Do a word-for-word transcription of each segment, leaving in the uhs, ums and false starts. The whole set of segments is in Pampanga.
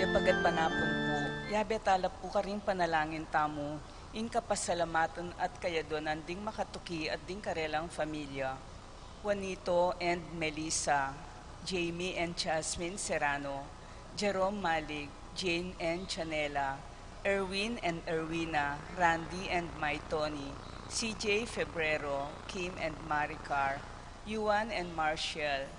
Pagad panapun pu, yabe tala pu karing panalangin tamu, ing kapasalamatan at kayaduanan ding makatuki at ding karelang familia. Juanito and Melissa, Jamie and Jasmine Serrano, Jerome Malig, Jane and Chanela, Erwin and Erwina, Randy and Mai Tony, C J Febrero, Kim and Maricar, Yuan and Marshall,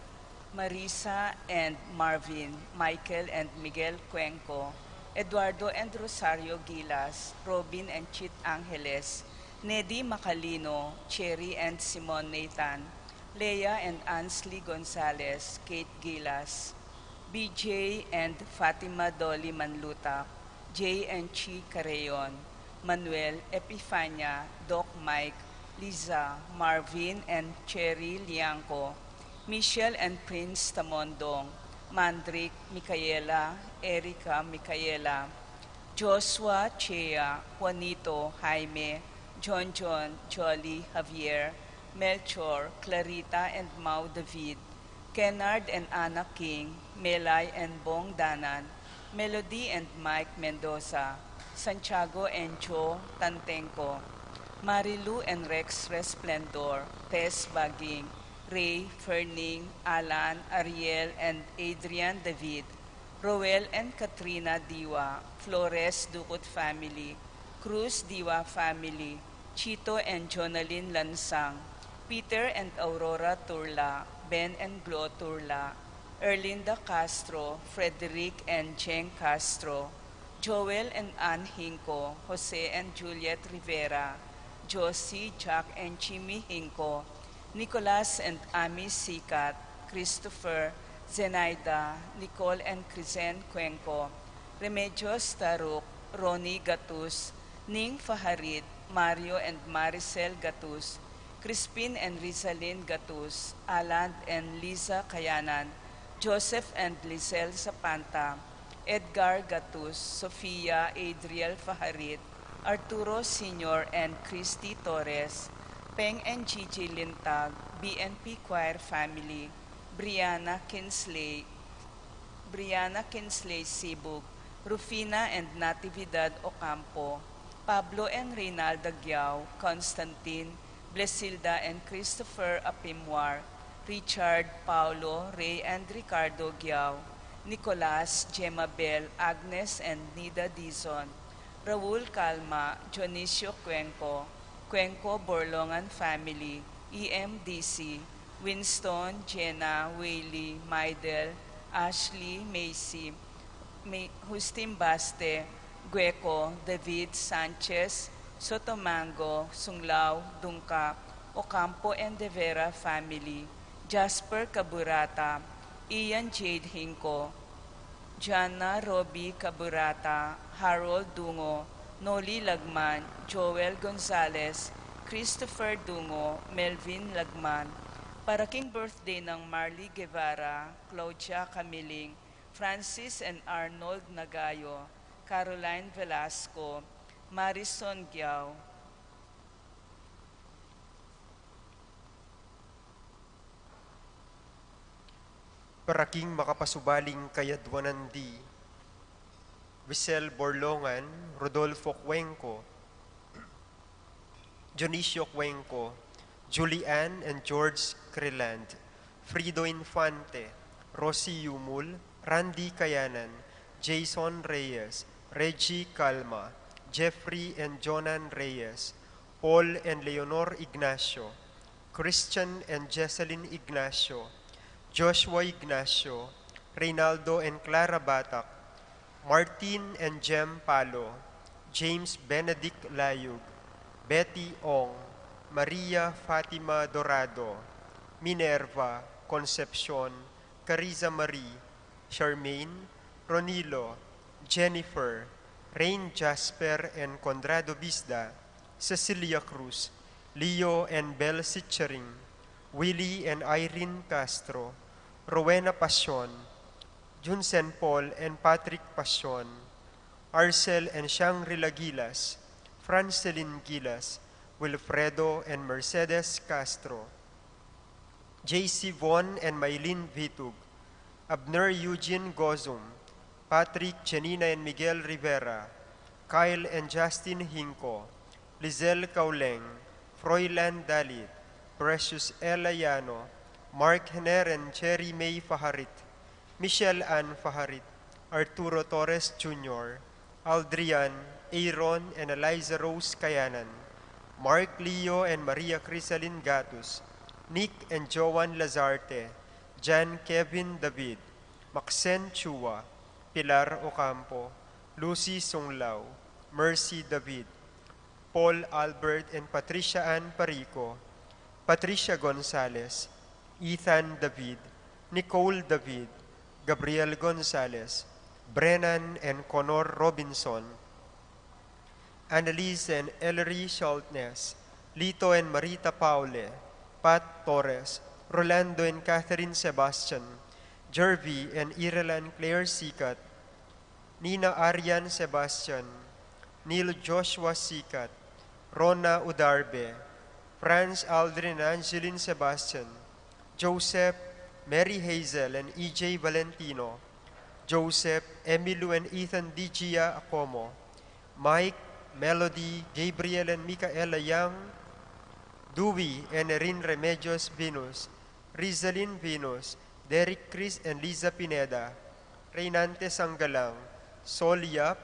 Marisa and Marvin, Michael and Miguel Cuenco, Eduardo and Rosario Gilas, Robin and Chit Angeles, Nedi Macalino, Cherry and Simon Nathan, Leah and Ansley Gonzalez, Kate Gilas, B J and Fatima Dolly Manluta, Jay and Chi Carreon, Manuel, Epifania, Doc Mike, Liza, Marvin and Cherry Liangco, Michelle and Prince Tamondong, Mandrick, Micaela, Erica, Micaela, Joshua, Chea, Juanito, Jaime, John John, Jolly, Javier, Melchor, Clarita and Mau David, Kennard and Anna King, Melay and Bong Danan, Melody and Mike Mendoza, Santiago and Joe Tantenco, Marilu and Rex Resplendor, Tess Baging, Ray, Ferning, Alan, Ariel and Adrian David, Roel and Katrina Diwa, Flores Ducut family, Cruz Diwa family, Chito and Jonalyn Lansang, Peter and Aurora Turla, Ben and Glo Turla, Erlinda Castro, Frederick and Jeng Castro, Joel and Ann Hinco, Jose and Juliet Rivera, Josie, Jack and Jimmy Hinco, Nicolas and Ami Sikat, Christopher, Zenaida, Nicole and Crizen Cuenco, Remedios Taruk, Ronnie Gatus, Ning Faharit, Mario and Maricel Gatus, Crispin and Rizalin Gatus, Alan and Liza Kayanan, Joseph and Lizelle Zapanta, Edgar Gatus, Sofia Adriel Faharit, Arturo Senior and Christy Torres, Peng and Gigi Lintag, B N P Choir family, Brianna Kinsley, Brianna Kinsley Sibug, Rufina and Natividad Ocampo, Pablo and Reynalda Giao, Constantine, Blesilda and Christopher Apimwar, Richard, Paulo, Ray and Ricardo Giao, Nicolas, Gemma Bell, Agnes and Nida Dizon, Raul Calma, Dionisio Cuenco, Cuenco Borlongan family, E M D C, Winston, Jenna, Whaley, Maidel, Ashley, Macy, May, Justin Baste, Gueco, David Sanchez, Sotomango, Sunglao, Dungca, Ocampo and De Vera family, Jasper Caburata, Ian Jade Hinco, Jana Roby Caburata, Harold Dungo, Noli Lagman, Joel Gonzalez, Christopher Dungo, Melvin Lagman, para king birthday nang Marley Guevara, Claudia Camiling, Francis and Arnold Nagayo, Caroline Velasco, Marison Giao, Para king makapasubaling kayaduanan di, Wissel Borlongan, Rodolfo Cuenco, Dionisio Cuenco, Julie Ann and George Creland, Frido Infante, Rosie Yumul, Randy Kayanan, Jason Reyes, Reggie Calma, Jeffrey and Jonan Reyes, Paul and Leonor Ignacio, Christian and Jesselyn Ignacio, Joshua Ignacio, Reynaldo and Clara Batak, Martin and Jem Palo, James Benedict Layug, Betty Ong, Maria Fatima Dorado, Minerva, Concepcion, Cariza Marie, Charmaine, Ronilo, Jennifer, Rain Jasper and Conrado Bisda, Cecilia Cruz, Leo and Bel Sitcharing, Willie and Irene Castro, Rowena Pasion, Junsen Paul and Patrick Pasion, Arcel and Shangri-La Gilas, Francelin Gilas, Wilfredo and Mercedes Castro, J C Von and Maylin Vitug, Abner Eugene Gozum, Patrick, Janina, and Miguel Rivera, Kyle and Justin Hinco, Lizelle Cauleng, Froilan Dalit, Precious Ella Yano, Mark Hener and Cherry May Faharit, Michelle Ann Faharit, Arturo Torres Junior, Aldrian, Aaron, and Eliza Rose Kayanan, Mark Leo and Maria Crisalin Gatus, Nick and Joan Lazarte, Jan Kevin David, Maxen Chua, Pilar Ocampo, Lucy Sunglao, Mercy David, Paul Albert and Patricia Ann Parico, Patricia Gonzalez, Ethan David, Nicole David, Gabriel Gonzalez, Brennan and Connor Robinson, Annalise and Ellery Schultness, Lito and Marita Paule, Pat Torres, Rolando and Catherine Sebastian, Jervy and Irelan Claire Sikat, Nina Arian Sebastian, Neil Joshua Sikat, Rona Udarbe, Franz Aldrin Angeline Sebastian, Joseph, Mary Hazel and E J Valentino, Joseph, Emilu and Ethan Digia Acomo, Mike, Melody, Gabriel and Micaela Young, Dewey and Erin Remedios Venus, Rizalin Venus, Derek Chris and Liza Pineda, Reynante Sanggalang, Sol Yap,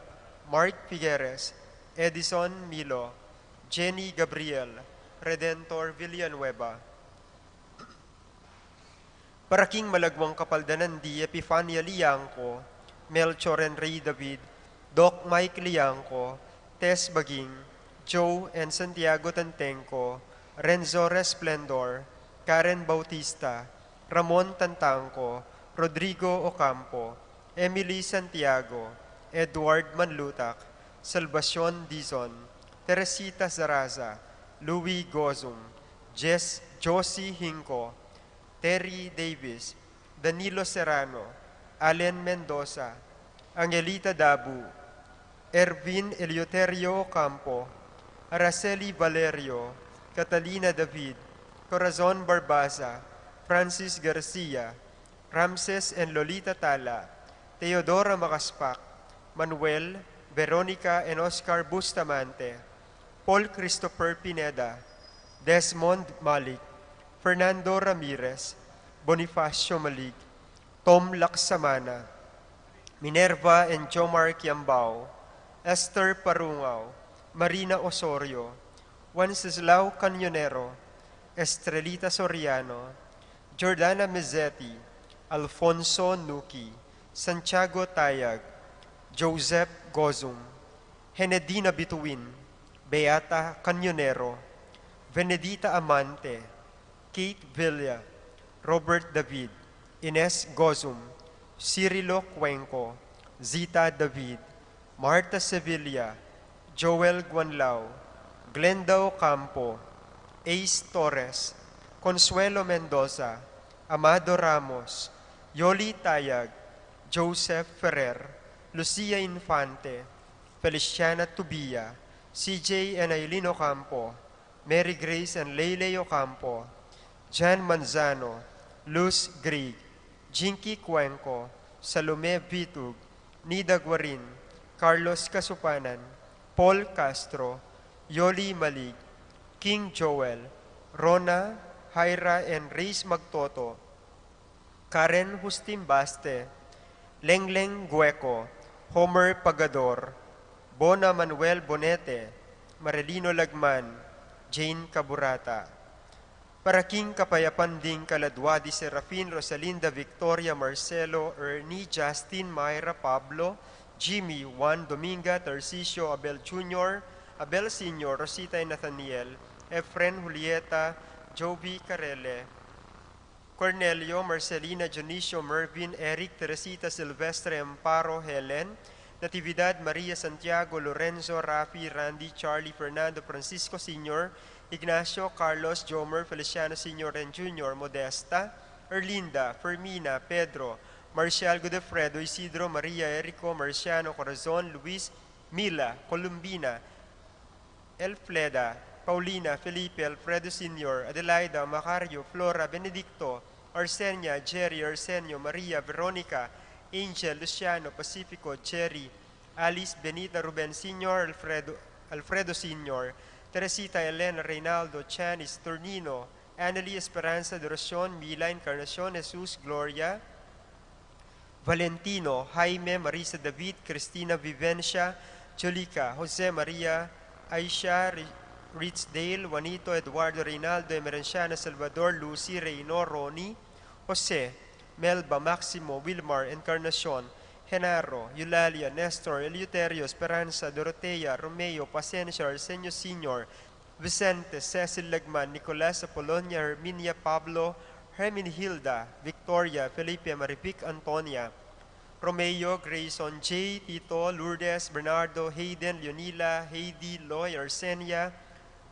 Mark Figueres, Edison Milo, Jenny Gabriel, Redentor Villanueva. Para king malagwang kapaldanan di Epifania Liangco, Melchor and Ray David, Doc Mike Liangco, Tess Baging, Joe and Santiago Tantengco, Renzo Resplendor, Karen Bautista, Ramon Tantangco, Rodrigo Ocampo, Emily Santiago, Edward Manlutak, Salvacion Dizon, Teresita Zaraza, Louis Gozum, Jess Josie Hinco, Terry Davis, Danilo Serrano, Allen Mendoza, Angelita Dabu, Ervin Eleuterio Ocampo, Araceli Valerio, Catalina David, Corazon Barbaza, Francis Garcia, Ramses and Lolita Tala, Teodora Makaspak, Manuel, Veronica and Oscar Bustamante, Paul Christopher Pineda, Desmond Malik, Fernando Ramirez, Bonifacio Malik, Tom Laksamana, Minerva and Jomar Kiambao, Esther Parungao, Marina Osorio, Wenceslao Cañonero, Estrelita Soriano, Jordana Mezzetti, Alfonso Nuki, Santiago Tayag, Joseph Gozum, Henedina Bituin, Beata Cañonero, Venedita Amante, Kate Villa, Robert David, Ines Gozum, Cirilo Cuenco, Zita David, Martha Sevilla, Joel Guanlao, Glenda Ocampo, Ace Torres, Consuelo Mendoza, Amado Ramos, Yoli Tayag, Joseph Ferrer, Lucia Infante, Feliciana Tubia, C J and Aileen Ocampo, Mary Grace and Leyley Ocampo, Jan Manzano, Luz Grig, Jinky Cuenco, Salome Vitug, Nida Guarin, Carlos Casupanan, Paul Castro, Yoli Malig, King Joel, Rona, Hyra and Reyes Magtoto, Karen Justin Baste, Lengleng Gueco, Homer Pagador, Bona Manuel Bonete, Marilino Lagman, Jane Caburata. Para king kapayapan ding kaladwa di Serafin, Rosalinda, Victoria, Marcelo, Ernie, Justin, Myra, Pablo, Jimmy, Juan, Dominga, Tarcisio, Abel Junior, Abel Senior, Rosita and Nathaniel, Efren, Julieta, Jovi, Carele, Cornelio, Marcelina, Dionisio, Mervin, Eric, Teresita, Silvestre, Amparo, Helen, Natividad, Maria, Santiago, Lorenzo, Rafi, Randy, Charlie, Fernando, Francisco Senior, Ignacio, Carlos, Jomer, Feliciano Senior and Junior, Modesta, Erlinda, Fermina, Pedro, Marcial, Godofredo, Isidro, Maria, Erico, Marciano, Corazon, Luis, Mila, Columbina, Elfleda, Paulina, Felipe, Alfredo Senior, Adelaida, Macario, Flora, Benedicto, Arsenia, Jerry, Arsenio, Maria, Veronica, Angel, Luciano, Pacifico, Jerry, Alice, Benita, Ruben Senior, Alfredo, Alfredo Senior, Teresita, Elena, Reynaldo, Janice, Turnino, Annalie, Esperanza, Adoracion, Mila, Encarnacion, Jesus, Gloria, Valentino, Jaime, Marisa, David, Cristina, Vivencia, Julica, Jose, Maria, Aisha, Ri-, Richdale, Juanito, Eduardo, Reynaldo, Emerenciana, Salvador, Lucy, Reino, Ronnie, Jose, Melba, Maximo, Wilmar, Encarnacion, Genaro, Eulalia, Nestor, Eleuterio, Esperanza, Dorotea, Romeo, Pasencio, Arsenio Senior, Vicente, Cecil, Legman, Nicolas, Apolonia, Herminia, Pablo, Herminhilda, Victoria, Felipe, Marivic, Antonia, Romeo, Grayson, Jay, Tito, Lourdes, Bernardo, Hayden, Leonila, Heidi, Loy, Arsenia,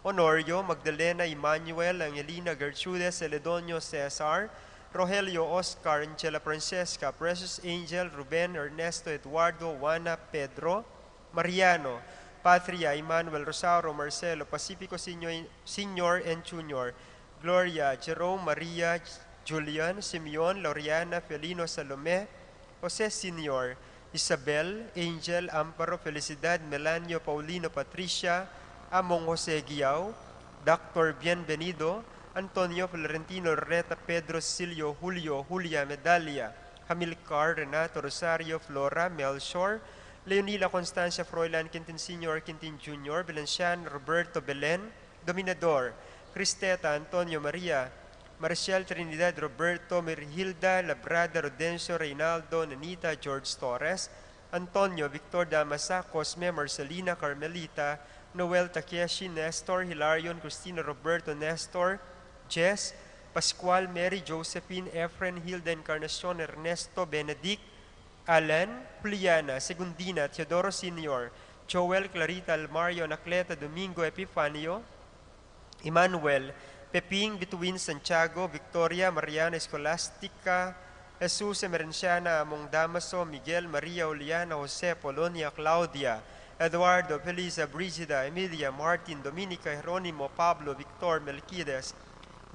Honorio, Magdalena, Emmanuel, Angelina, Gertrude, Celedonio, Cesar, Rogelio, Oscar, Angela, Francesca, Precious, Angel, Ruben, Ernesto, Eduardo, Juana, Pedro, Mariano, Patria, Emmanuel, Rosauro, Marcelo, Pacifico Senior, Senior and Junior, Gloria, Jerome, Maria, Julian, Simeon, Loriana, Felino, Salome, Jose Senior, Isabel, Angel, Amparo, Felicidad, Melanio, Paulino, Patricia, Among, Jose Guiao, Doctor Bienvenido, Antonio, Florentino, Loreta, Pedro, Cecilio, Julio, Julia, Medalia, Hamilcar, Renato, Rosario, Flora, Melchor, Leonila, Constancia, Froilan, Quintin Senior, Quintin Junior, Valencian, Roberto, Belen, Dominador, Cristeta, Antonio, Maria, Marcial, Trinidad, Roberto, Mirhilda, Labrada, Rodencio, Reynaldo, Nanita, George Torres, Antonio, Victor, Damasa, Cosme, Marcelina, Carmelita, Noel, Takeshi, Nestor, Hilarion, Cristina, Roberto, Nestor, Jess, Pascual, Mary, Josephine, Efren, Hilda, Encarnacion, Ernesto, Benedict, Alan, Juliana, Segundina, Teodoro Senior, Joel, Clarita, Almario, Anacleta, Domingo, Epifanio, Emmanuel, Peping, Between, Santiago, Victoria, Mariana, Escolastica, Jesus, Emerenciana, Among, Damaso, Miguel, Maria, Juliana, Jose, Polonia, Claudia, Eduardo, Felisa, Brigida, Emilia, Martin, Dominica, Jeronimo, Pablo, Victor, Melquiades,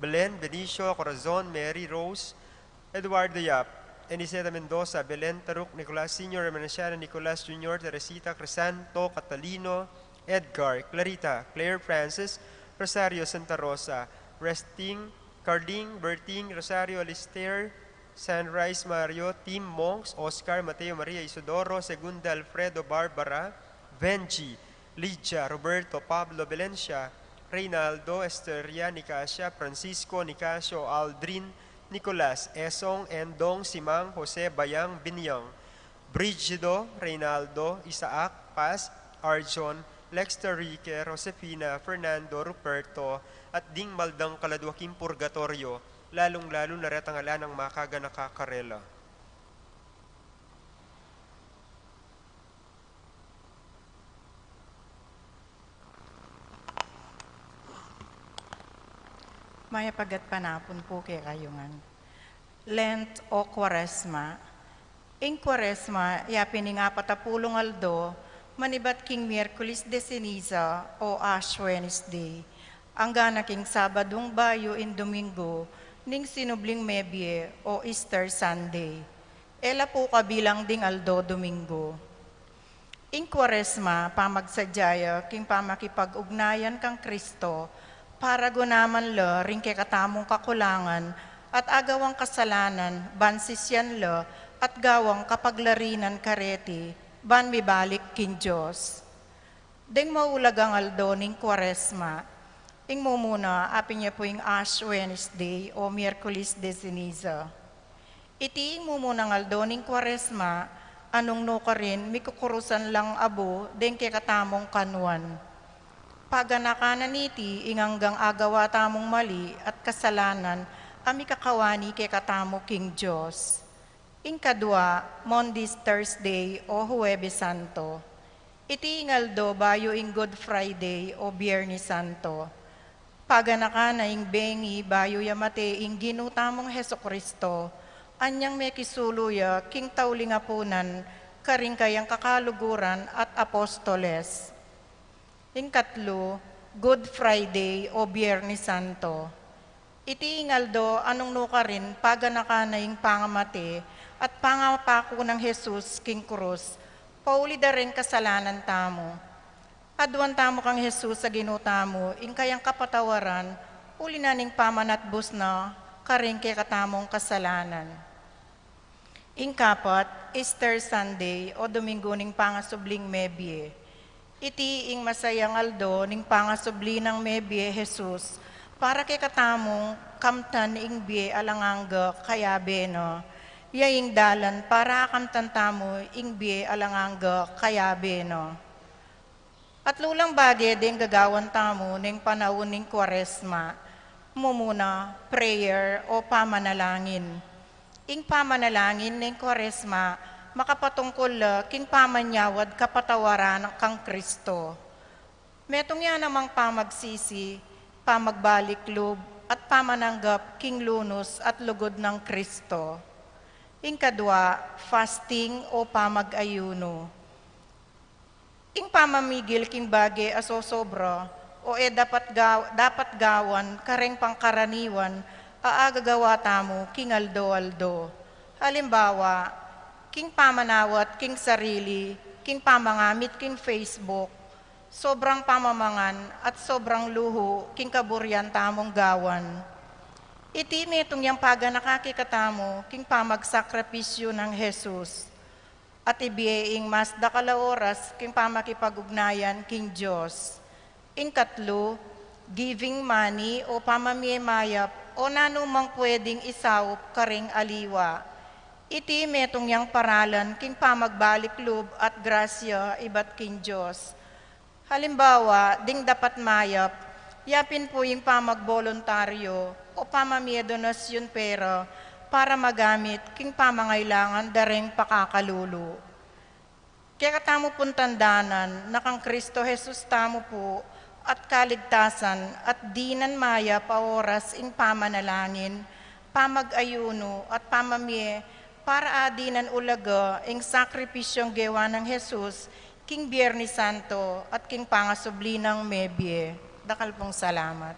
Belen, Benicio, Corazon, Mary, Rose, Eduardo Yap, Eniceta, Mendoza, Belen, Taruk, Nicolas Senior, Emerenciana, Nicolas Junior, Teresita, Crisanto, Catalino, Edgar, Clarita, Claire, Francis, Rosario, Santa Rosa, Resting, Carding, Berting, Rosario, Alistair, Sunrise, Mario, Tim, Monks, Oscar, Mateo, Maria, Isidoro, Segunda, Alfredo, Barbara, Venji, Lydia, Roberto, Pablo, Valencia, Reynaldo, Esteria, Nicasia, Francisco, Nicasio, Aldrin, Nicolas, Esong, Endong, Simang, Jose, Bayang, Binyang, Brigido, Reynaldo, Isaac, Paz, Arjon, Lexter, Rique, Josefina, Fernando, Ruperto, at ding maldang kaladwa king purgatorio, lalung-lalu na retang ala nang makaganaka karela. Mayap a gatpanapun pu kekayu ngan. Lent o Kuaresma. Ing Kuaresma, ya pin ing apat a pulung aldo, manibat king Miyerkules de Ceniza o Ash Wednesday, angga na king Sabadung bayu ing Domingo ning sinubling mebie o Easter Sunday. E la pu kabilang ding aldo Domingo. Ing Kuaresma, pamagsadya ya king pamakipag-ugnayan kang Kristo, para gunaman la ring kekatamung kakulangan at agawang kasalanan, ban sisian la at gawang kapaglarinan kareti, ban mibalik king Dios. Deng maulagang aldo ning Kuaresma, ing mumuna, apin ya pu ing Ash Wednesday o Miyerkules de Ceniza. Iti ing mumunang aldo ning Kuaresma, a nung nukarin mikukurusan lang abu deng kekatamung kanuan. Paganakan na niti ing anggang agawa tamung mali at kasalanan a mikakawani kekatamu king Dios. Ing kadua, Maundy Thursday o Huwebes Santo. Iti ing aldo bayu ing Good Friday o Biernes Santo. Paganakan na ing bengi bayu ya mate ing Ginu tamung Jesucristo, anyang mekisulu ya king tauling apunan karing kayang kakaluguran at apostoles. Ing katlu, Good Friday o Biernes Santo. Iti ing aldo a nung nukarin paganakan na ing pangamate at pangapaku nang Jesus king krus, pauli da ring kasalanan tamu. Aduan tamu kang Jesus a Ginu tamu, ing kayang kapatawaran, uli na ning pamanatbus na karing kekatamung kasalanan. Ing kapat, Easter Sunday, o Domingo ning Pangasubling Mebie. Iti ing masayang aldo ning pangasubli nang mebie Jesus, para kekatamung kamtan ing bie alang angga kayabe na. Ya ing dalan para kamtan tamu ing bie alang angga kayabe na. Atlu lang bage deng gagawan tamu neng panaun ning Kuaresma. Mumuna, prayer o pamanalangin. Ing pamanalangin neng Kuaresma makapatungkul la king pamanyawad kapatawaran kang Kristo. Metung ya namang pamagsisi, pamagbalik lub, at pamananggap king lunus at lugud nang Kristo. Ing kadwa, fasting o pamag-ayunu. Ing pamamigil king bage a sosobra o e dapat ga-, dapat gawan kareng pangkaraniwan a agagawa tamu king aldo-aldo. Halimbawa, king pamanawat king sarili, king pamangamit king Facebook, sobrang pamamangan at sobrang luhu king kaburian tamung gawan. Iti metung yang paganaka kekatamu king pamagsakripisyu nang Jesus. At ibie ing mas dakal a oras king pamakipag-ugnayan king Dios. Ing katlu, giving money o pamamie mayap o nanumang pwedeng isaup karing aliwa. Iti metung yang paralan king pamagbalik lub at grasya ibat king Dios. Halimbawa, ding dapat mayap, yapin pu ing pamagboluntaryo o pamamie donasyun pera para magamit king pamangailangan da reng pakakalulu. Kekatamu pung tandanan na kang Kristo Jesus tamu pu at kaligtasan at dinan mayap a oras ing pamanalangin, pamag-ayunu at pamamie para adinan ulaga ing sakripisyung gewa nang Jesus king Biernes Santo at king pangasubli nang mebie. Dakal pung salamat.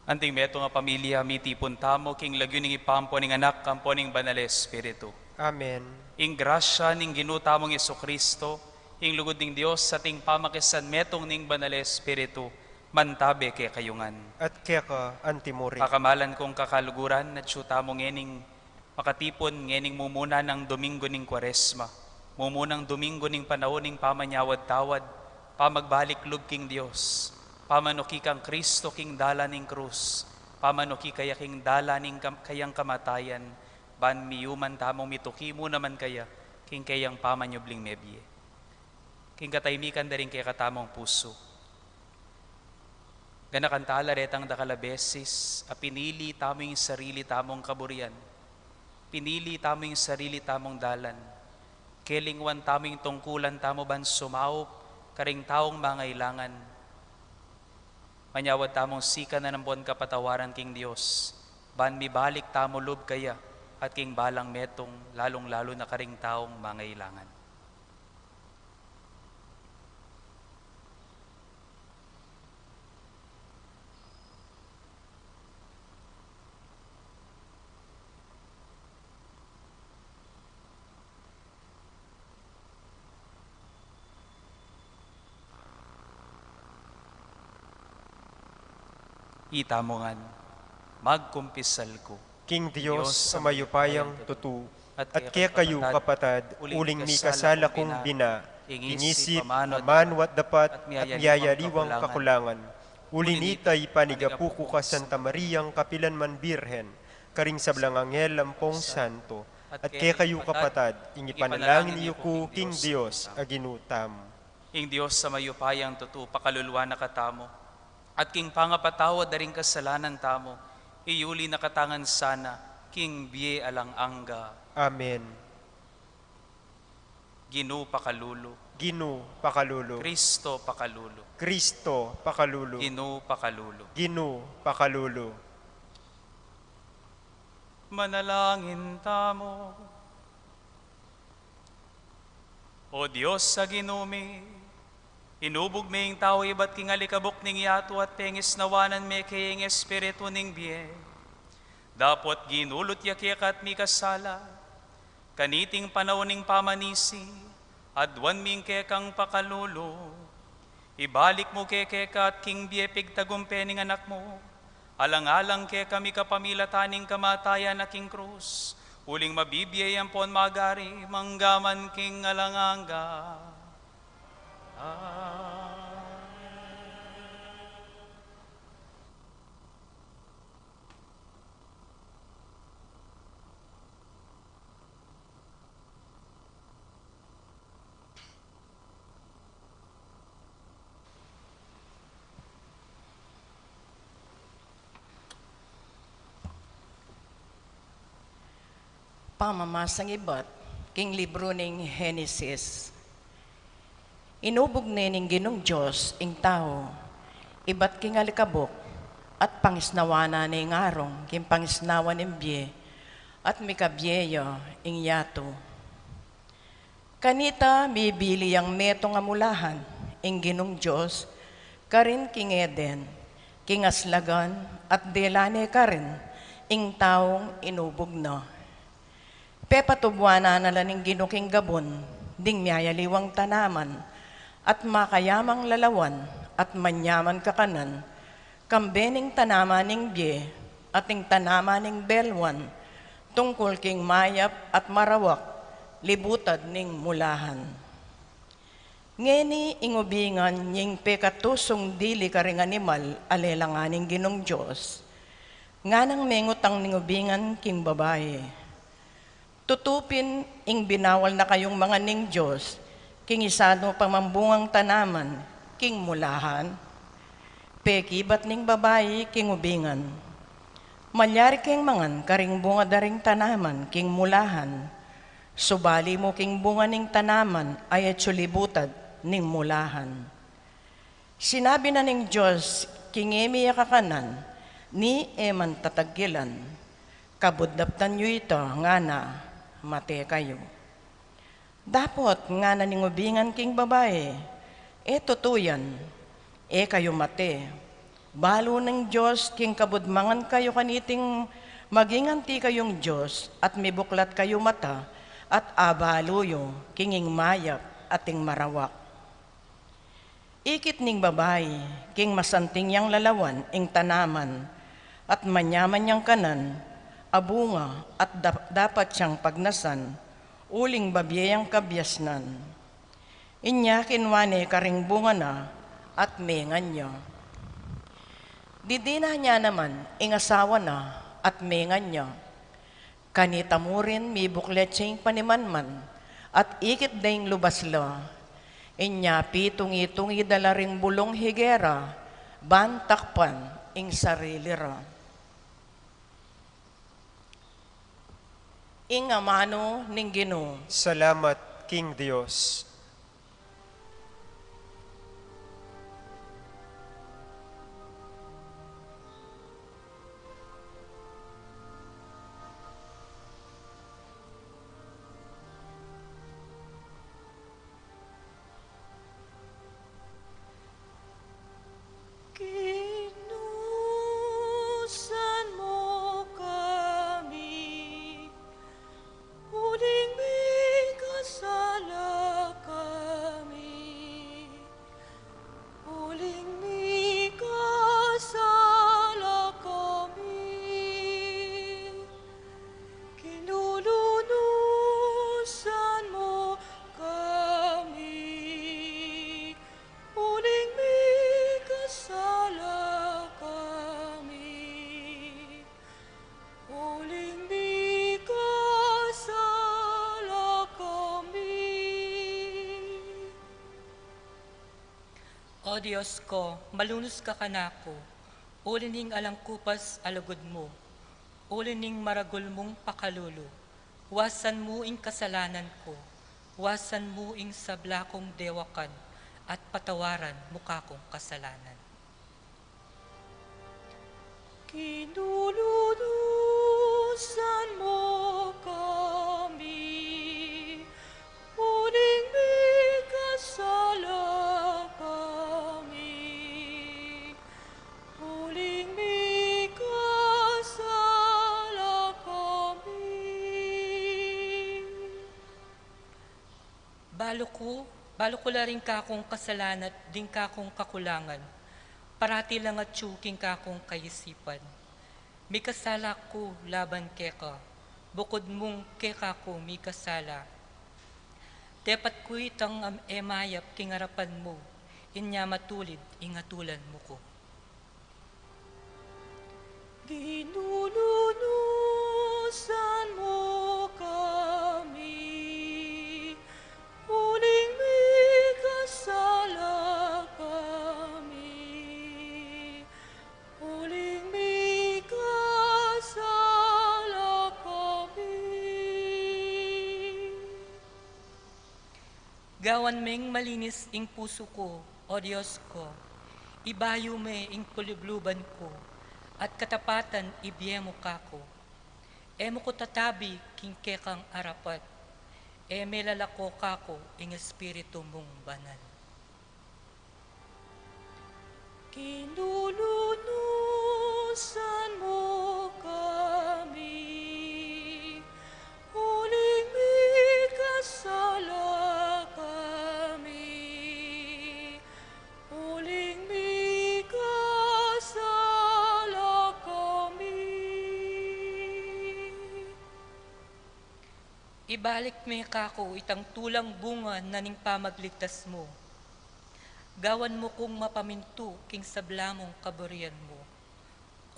Anting metung a pamilya, mitipun tamu king lagyu ning Ibpa, ampo ning Anak, ampo ning Banal a Espiritu. Amen. Ing grasya ning Ginu tamung Jesucristo, ing lugud ning Dios, at ing pamakisanmetung ning Banal a Espiritu, mantabe kekayu ngan. At keka antimurin. Pakamalan kung kakaluguran, atyu tamu ngening makatipun ngening mumuna nang Domingo ning Kuaresma, mumunang Domingo ning panaun ning pamanyawad-tawad, pamagbalik lub king Dios, pamanuki kang Kristo king dalan ning krus, pamanuki kaya king dalan ning kam-, kayang kamatayan, ban miyuman tamung mituki mu naman kaya king kayang pamanyubling mebie. King kataymikan da ring kekatamung pusu. Ganakan tala retang dakal a beses a pinili tamu ing sarili tamung kaburian. Pinili tamu ing sarili tamung dalan. Kelingwan tamu ing tungkulan tamu ban sumaup karing taung mangailangan. Manyawad tamung sikanan ampon kapatawaran king Dios, ban mibalik tamu lub kaya at king balang metung, lalung-lalu na karing taung mangailangan. Itamu ngan, magkumpisal ku king Dios a mayupayang tutu, at kekayu, kapatad, uling mikasala kung bina, king isip, amanu at dapat, at miyayaliwang kakulangan. Uli na nita, ipanigapu ku ka Santa Mariang kapilan man Birhen, karing sablang anghel ampong santo, at kekayu, kapatad, ing ipanalangin yu ku king Dios a Ginu tamu. Ing Dios a mayupayang tutu pakaluluan na katamu, at king pangapatawad da ring kasalanan tamu, iyuli na katamu ngan sana king bie alang angga. Amen. Ginu pakalulu. Ginu pakalulu. Kristo pakalulu. Kristo pakalulu. Ginu pakalulu. Ginu pakalulu. Manalangin tamu. O Dios a Ginu mi, inubug me ing tau ibat king alikabuk ning yatu at pengisnawanan me kaya ing espiritu ning bie. Dapot ginulut ya keka at mikasala, kaniting panaun ning pamanisi, aduan mi ing kekang pakalulu. Ibalik mu ke keka at king bie pigtagumpe ning Anak mu, alang-alang kekami kapamilatan ning kamatayan na king krus, uling mabibie ya ampon magari mangga man king alang angga. Amen. Pamamasang ibat king libru ning Henesis. Inubug ne ning Ginung Dios ing tau ibat king alikabuk, at pangisnawan na ne ing arung king pangisnawan ning bie, at mikabie ya ing yatu. Kanita mibili yang metung a mulahan ing Ginung Dios karin king Eden, king aslagan, at dela ne karin ing taung inubug na. Pepatubuan na la ning Ginu king gabun ding miyayaliwang tanaman, at makayamang lalawan, at manyaman kakanan, kambe ning tanaman ning bie, at ing tanaman ning belwan, tungkul king mayap at marawak, libutad ning mulahan. Ngeni ing ubingan ning pekatusung dili karing animal a lelangan ning Ginung Dios, nganang mengutang ning ubingan king babai. Tutu pin ing binawal na kayung mangan ning Dios king isanu pa mang bungang tanaman king mulahan? Pekibat ning babai king ubingan, malyari keng mangan karing bunga da ring tanaman king mulahan, subali mu king bunga ning tanaman a atyu libutad ning mulahan. Sinabi na ning Dios, king e mi ya kakanan, ni e man tatagilan, kabud daptan yu ita, ngana, mate kayu. Dapot ngana ning ubingan king babai, e tutu yan, e kayu mate. Balu ning Dios king kabudmangan kayu kaniting maging anti kayung Dios, at mibuklat kayu mata, at abalu yu king ing mayap at ing marawak. Ikit ning babai king masanting yang lalawan ing tanaman, at manyaman yang kanan a bunga, at da-, dapat yang pagnasan, uling babie yang kabiasnan. Inya kinua ne karing bunga na, at mengan ya. Didinan ya naman ing asawa na, at mengan ya. Kanita murin mibuklat ya ing panimanman, at ikit da ing lubas la. Inya pitungi-tungi da la ring bulung higera, ban takpan ing sarili ra. Ing amanu ning Ginu. Salamat king Dios. Kinusan mu kami, uling mikasala kami, uling mikasala kami. Kinulunusan mu kami, uling mikasala kami, uling mikasala kami. O Dios ku, malunus ka kanaku, uli ning alang kupas a lugud mu, uli ning maragul mung pakalulu. Wasan mu ing kasalanan ku, wasan mu ing sabla kung dewakan, at patawaran mu kakung kasalanan. Kinulunusan mu kami, uling mikasala kami, uling mikasala kami. Balu ku, balu ku la ring kakung kasalanan at ding kakung kakulangan. Parati lang atyu king kakung kaisipan. Mikasala ku laban keka, bukud mung keka ku mikasala. Depat ku itang am-, e mayap king arapan mu, inya matulid ing atulan mu ku. Ginulunusan mu kami, uling mikasala kami, uling mikasala kami. Gawan meng malinis ing pusu ku, O Dios ku, ibayu me ing kulubluban ku, at katapatan ibie mu kaku. E mu ku tatabi king kekang arapat, e melalako kaku ing Espiritu mung Banal. Kinulunusan mu kami, uling mikasala kami, uling mikasala kami. Ibalik me kaku itang tulang bunga na ning pamagligtas mu. Gawan mu kung mapamintu king sabla mung kaburian mu.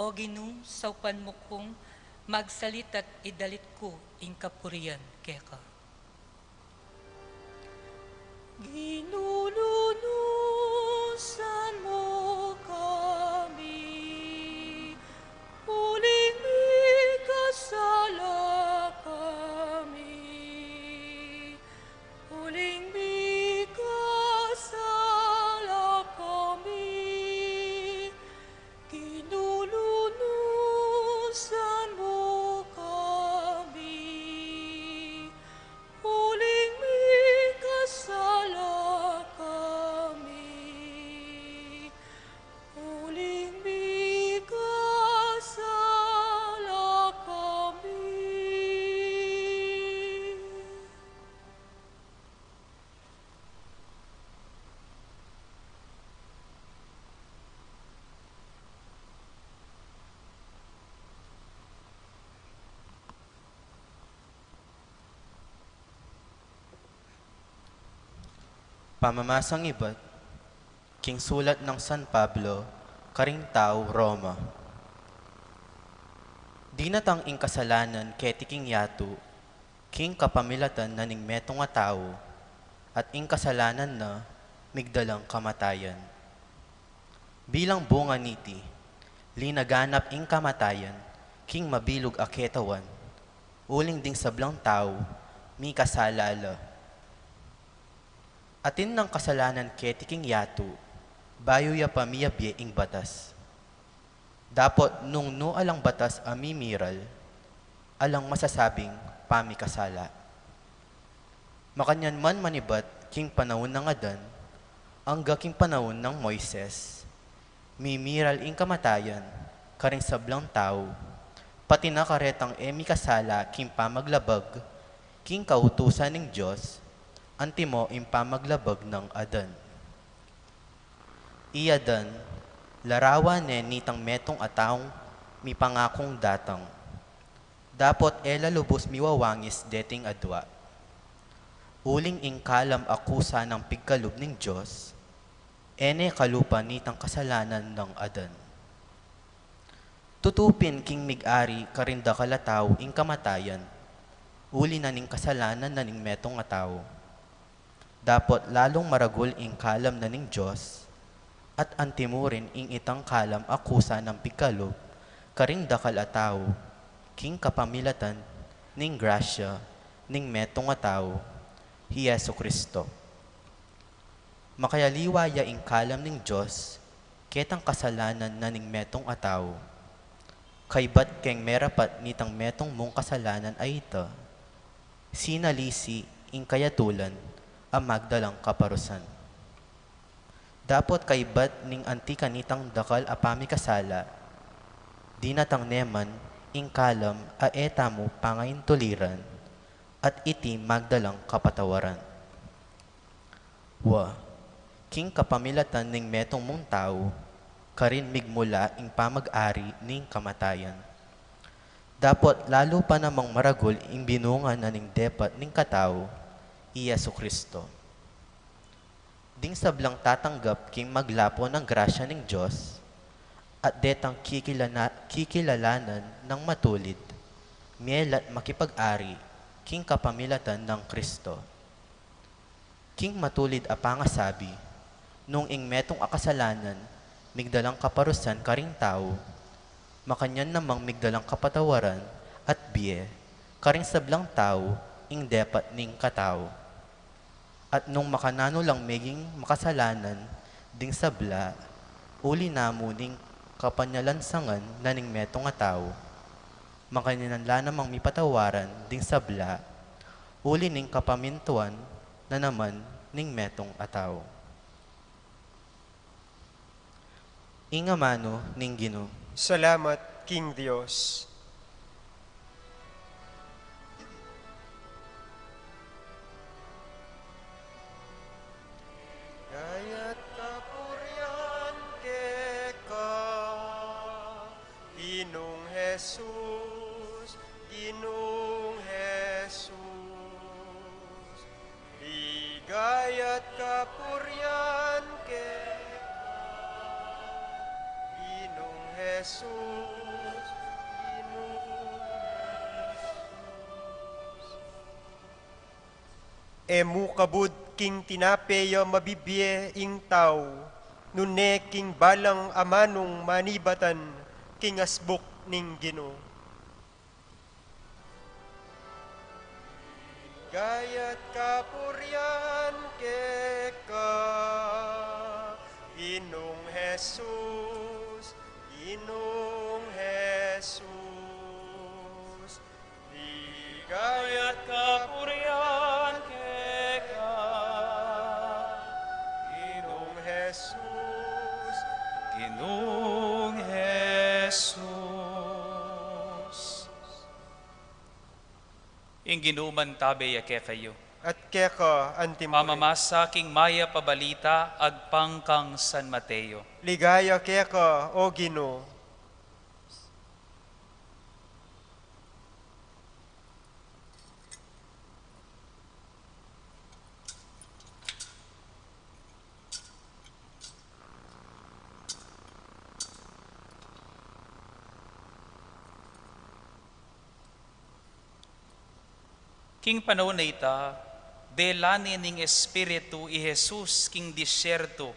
O Ginu, saupan mu kung magsalita't idalit ku ing kapurian keka. Ginulunusan mu kami, uling mikasala kami, uling mikasala kami. Ginulunusan mu kami, uling mikasala kami, Pamamasang ibat king sulat nang San Pablo karing tau Roma. Dinatang ing kasalanan keti king yatu king kapamilatan na ning metung a tau, at ing kasalanan na migdalang kamatayan. Bilang bunga niti, linaganap ing kamatayan king mabilug a ketawan, uling ding sablang tau mikasala la. Atin nang kasalanan keti king yatu, bayu ya pa miyabie ing batas. Dapot nung nu alang batas a mimiral, alang masasabing pamikasala. Makanyan man manibat king panaun nang Adan, angga king panaun nang Moises, mimiral ing kamatayan karing sablang tau, pati na karetang e mikasala king pamaglabag king kautusan ning Dios, antimo ing pamaglabag nang Adan. I Adan, larawan ne nitang metung a taung mipangakung datang. Dapot e la lubus miwawangis deting adua. Uling ing kalam a kusa nang pigkalub ning Dios, e ne kalupa nitang kasalanan nang Adan. Tutu pin king mig-ari karing dakal a tau ing kamatayan, uli na ning kasalanan na ning metung a tau. Dapot lalung maragul ing kalam na ning Dios, at antimurin ing itang kalam a kusa nang pigkalub karing dakal a tau, king kapamilatan ning grasya ning metung a tau, hi Jesu Cristo. Makayaliwa ya ing kalam ning Dios ketang kasalanan na ning metung a tau. Kaybat keng merapat nitang metung mung kasalanan a ita, sinalisi ing kayatulan a magdalang kaparusan. Dapot kaybat ning anti kanitang dakal a pamikasala, dinatang ne man ing kalam a e tamu pangaintuliran, at iti magdalang kapatawaran. Wa, king kapamilatan ning metung mung tau, karin migmula ing pamag-ari ning kamatayan. Dapot lalu pa namang maragul ing binunga na ning depat ning katau, i Jesu Cristo. Ding sablang tatanggap king maglapo nang grasya ning Dios, at detang kikilana-, kikilalanan nang matulid, miyelat makipag-ari king kapamilatan nang Cristo. King matulid a pangasabi, nung ing metung a kasalanan migdalang kaparusan karing tau, makanyan namang migdalang kapatawaran at bie karing sablang tau ing depat ning katau. At nung makananu lang meging makasalanan ding sabla, uli na mu ning kapanyalansangan na ning metung a tau, makanyan la namang mipatawaran ding sabla, uli ning kapamintuan na naman ning metung a tau. Ing amanu ning Ginu. Salamat king Dios. Ligaya at kapurian keka, Ginung Jesus, Ginung Jesus. Ligaya at kapurian keka, Ginung Jesus, Ginung Jesus. E mu kabud king tinape ya mabibie ing tau, nune king balang amanung manibatan king asbuk ning Ginu. Ligaya at kapurian keka, Ginung Jesus, Ginung Jesus. Ligaya at kapurian keka, Ginung Jesus, Ginung Jesus. Ing Ginu mantabe ya kekayu. At keka antimurin. Pamamasa king mayap a balita agpang kang San Mateo. Ligaya keka, O Ginu. King panaun a ita, dela ne ning Espiritu i Jesus king disyertu,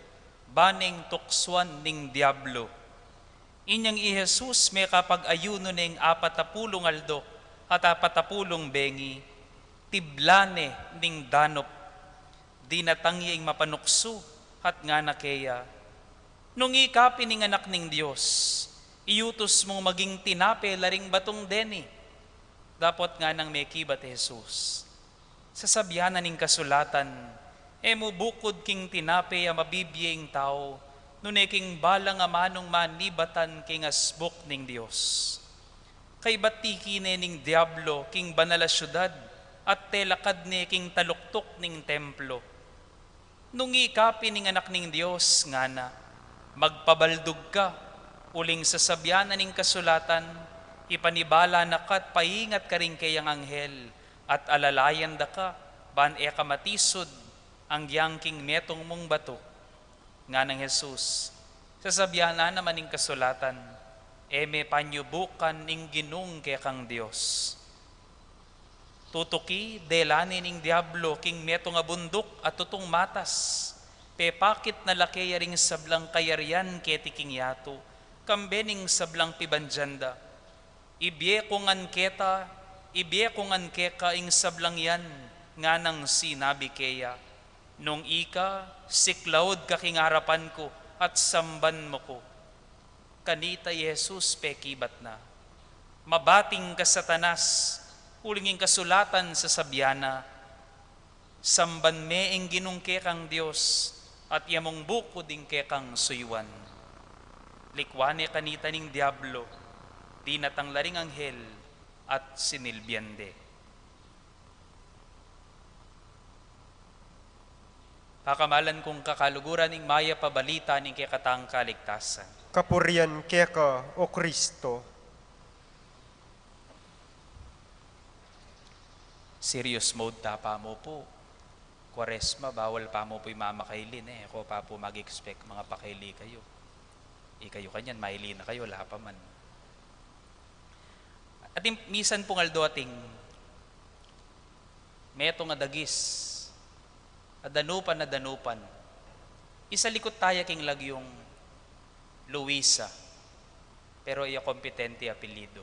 ba neng tuksuan ning Diablo. Inyang i Jesus mekapag-ayunu neng apat a pulung aldo at apat a pulung bengi, tibla ne ning danup. Dinatang ya ing mapanuksu at ngana keya, "Nung ika pin ing Anak ning Dios, iyutus mung maging tinape la ring batung deni." Dapot nganang mekibat i Jesus, "Sasabian na ning kasulatan, 'E mu bukud king tinape a mabibie ing tau, nune king balang amanung manibatan king asbuk ning Dios.'" Kaybat tiki ne ning Diablo king banal a syudad at telakad ne king taluktuk ning templo. "Nung ika pin ing Anak ning Dios," ngana, "magpabaldug ka, uling sasabian na ning kasulatan, 'Ipanibala na ka at paingat ka ring keyang anghel, at alalayan da ka, ban e ka matisud, anggiyang king metung mung batu.'" Nganang Jesus, "Sasabian na naman ning kasulatan, 'E me panyubukan ing Ginung kekang Dios.'" Tutuki, dela ne ning Diablo king metung a bunduk a tutung matas, pepakit na la keya ring sablang kayarian keti king yatu, kambe ning sablang pibandian da. "Ibie ku ngan keta, ibie ku ngan keka ing sablang yan," nganang sinabi keya. "Nung ika, siklaud ka king arapan ku at samban mu ku." Kanita i Jesus pekibat na, "Mabating ka, Satanas, uling ing kasulatan sasabian na, 'Samban me ing Ginung kekang Dios, at iya mung bukud ing kekang suyuan.'" Likwan ne kanita ning Diablo, dinatang la ring anghel at sinilbian de. Pakamalan kung kakaluguran, ing mayap a balita ning kekatang kaligtasan. Kapurian keka, O Kristo. Serious mode ta pa mu pu. Kuaresma, bawal pa mu pu i mamakaili, ne? Ako pa pu mag-expect mangapakaili kayu. Ikayu kanyan, maili na kayu, ala pa man. Atin misan pung aldo ating metung a dagis, a danupan a danupan. Isalikut taya king lagyung Luisa, pero iya kompetente apelyidu.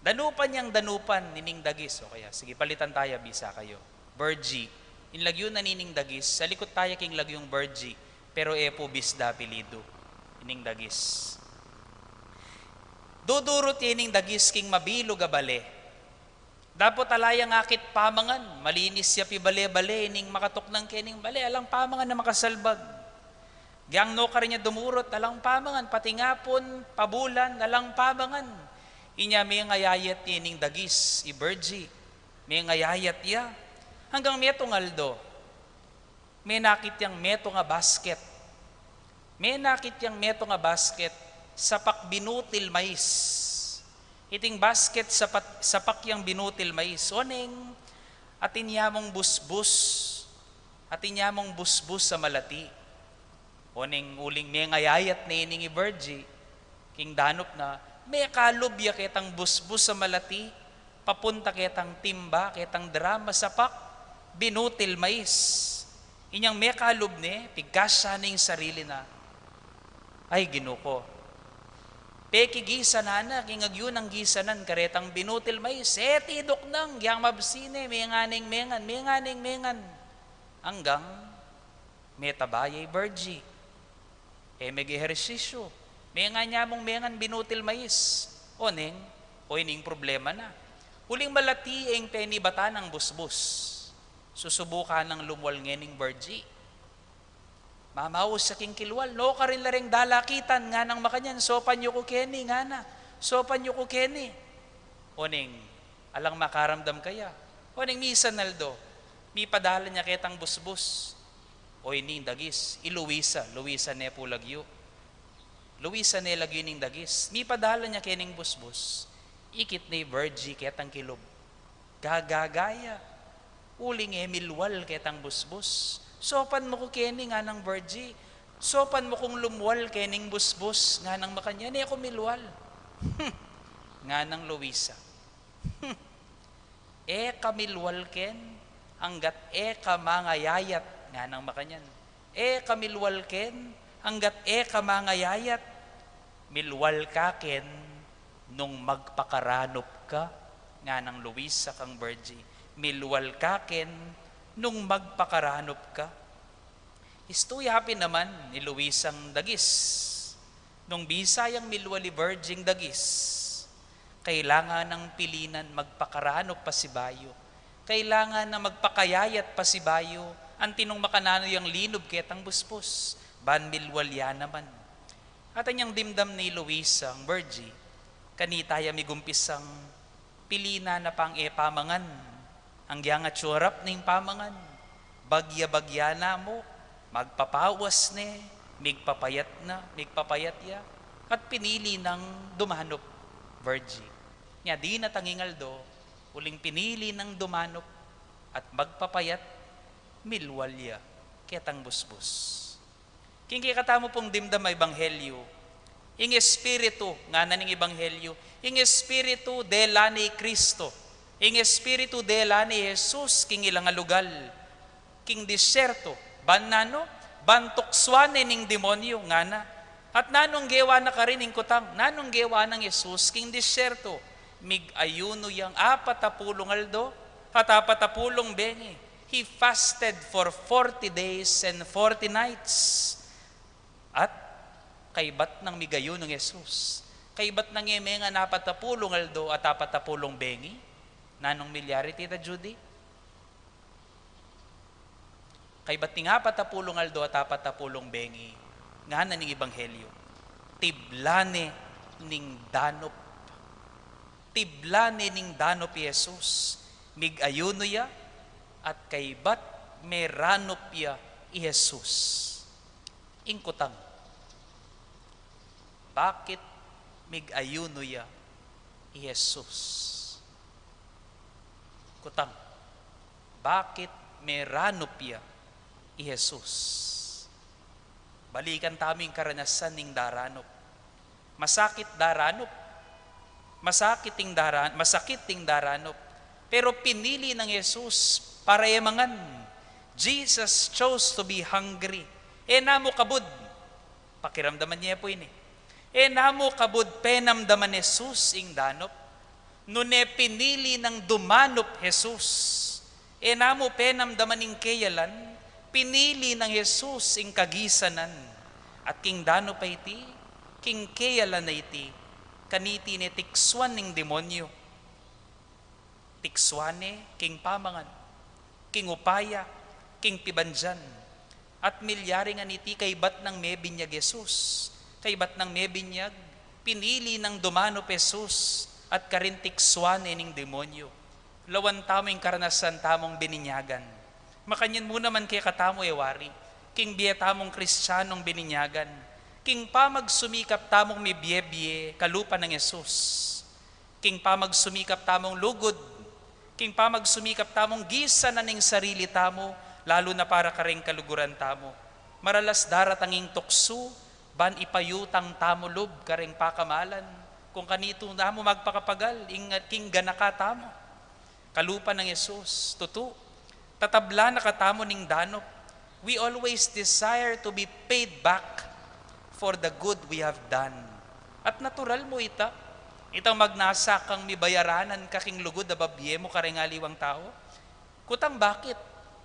Danupan yang danupan ining dagis, o kaya, sige, palitan taya, bisa kayu. Virgie. Ing lagyu na nining dagis, salikut taya king lagyung Virgie, pero e pu Bisda apelyidu ining dagis. Dudurut ya ining dagis king mabilug a bale. Dapot ala yang akit pamangan, malinis ya pibale-bale ining makatuknang kening bale, alang pamangan a makasalbag. Gyang nukarin ya dumurut, alang pamangan, pati ngapun, pabulan, alang pamangan. Inya mengayayat ya ining dagis, i Virgie. Mengayayat ya. Anggang metung aldo, menakit yang metung a basket. Menakit yang metung a basket, sapak binutil mais. Iting basket, sapat, sapak yang binutil mais. Oneng, atin ya mung busbus. Atin ya mung busbus a malati. Oneng uling mengayayat ne ining i Virgie king danup na, mekalub ya ketang busbus a malati, papunta ketang timba, ketang drum a sapak binutil mais. Inyang mekalub ne, pigkasya ne ing sarili na, "Ay, Ginu ku, pekigisanan na king agyu nang gisanan karetang binutil mais, e tiduknang, gyang mabsi ne, menganeng mengan, menganeng mengan." Anggang metaba ya i Virgie. E megehersisyu. Mengan ya mung mengan binutil mais. Oneng, o ining problema na. Uling malati ing penibatan nang busbus. Susubukan nang lumwal ngening Virgie. Mamaus ya king kilwal, nukarin la reng dalakitan, nganang makanyan, "Sopan yu ku keni," ngana. "Sopan yu ku keni." Oneng, alang makaramdam kaya. Oneng misan aldo, mipadalan ya ketang busbus. O ining dagis, i Luisa, Luisa ne pu lagyu. Luisa ne lagyu ning dagis. Mipadalan ya kening busbus. Ikit ne i Virgie ketang kilub. Gagaga ya. Uling e milwal ketang busbus. "Sopan mu ku keni," nganang Virgie. "Sopan mu kung lumwal kening busbus," nganang makanyan, "e ku milwal." "Hm," nganang Luisa. "Hm. "E ka milwal ken, anggat e ka mangayayat," nganang makanyan. "E ka milwal ken, anggat e ka mangayayat. Milwal ka ken nung magpakaranup ka," nganang Luisa kang Virgie. "Milwal ka ken nung magpakaranup ka." Istu ya pin naman i Luisang dagis. Nung bisa yang milwal i Virgieng dagis, kailangan nang pilinan magpakaranup pasibayu. Kailangan na magpakayayat pasibayu, anti nung makananu yang linub ketang buspus, ban milwal ya naman. At anyang dimdam ni Luisang Virgie, kanita ya migumpisang pilinan na pang e pamangan. Anggyang atiu arap ning pamangan, bagya-bagya na mu, magpapawas ne, migpapayat na, migpapayat ya, at pinili nang dumanup, Virgie. Nya dinatang ing aldo, uling pinili nang dumanup, at magpapayat, milwal ya ketang busbus. King kekatamu pung dimdam a ebanghelyu, ing Espiritu, ngana ning ebanghelyu, ing Espiritu dela ne i Kristo, ing Espiritu dela ne i Jesus king ilang a lugal, king disyerto, ban nanu, ban tuksuan ne ning demonyu, ngana. At nanung gewa na karin ing kutang, nanung gewa nang Jesus king disyerto, mig-ayunu yang apat a pulung aldo, at apat a pulung bengi. He fasted for forty days and forty nights. At kaybat nang mig-ayunu nang Jesus, kaybat nang e mengan apat a pulung aldo at apat a pulung bengi, nanung milyari tita Judy? Kaybat ning apat a pulung aldo at apat a pulung bengi, ngana ning ebanghelyu, tiblan ne ning danup. Tiblan ne ning danup i Jesus, mig-ayunu ya, at kaybat meranup ya i Jesus. Ing kutang, bakit mig-ayunu ya i Jesus? Kutang, bakit meranup ya i Jesus? Balikan tamu ing karanasan ning daranup. Masakit daranup. Masakit ing daran-, masakit ing daranup. Pero pinili nang Jesus para e mangan. Jesus chose to be hungry. E na mu kabud. Pakiramdaman ye pu ini. E na mu kabud penamdaman Jesus ing danup. Nune pinili nang dumanup Jesus. E na mu penamdaman ing keyalan, pinili nang Jesus ing kagisanan. At king danup a iti, king keyalan a iti, kaniti ne tiksuan ning demonyu. Tiksuan ne king pamangan, king upaya, king pibandian. At milyari ngan iti kaybat nang mebinyag Jesus, kaybat nang mebinyag, pinili nang dumanup Jesus, at karin tiksuan ne ning demonyu. Lawan tamu ing karanasan tamung bininyagan. Makanyan mu naman kekatamu e wari, king bie tamung Kristianung bininyagan, king pamagsumikap tamung mibie-bie kalupa nang Jesus. King pamagsumikap tamung lugud, king pamagsumikap tamung gisanan ing sarili tamu, lalu na para kareng kaluguran tamu. Maralas daratang ing tuksu, ban ipayutang tamu lub kareng pakamalan, kung kanitu tamu magpakapagal, ing, king ganaka tamu. Kalupa nang Jesus, tutu, tatablan na katamu ning danup. We always desire to be paid back for the good we have done. At natural mu ita, itang magnasa kang mibayaranan ka king lugud a babie mu kareng aliwang tau. Kutang bakit?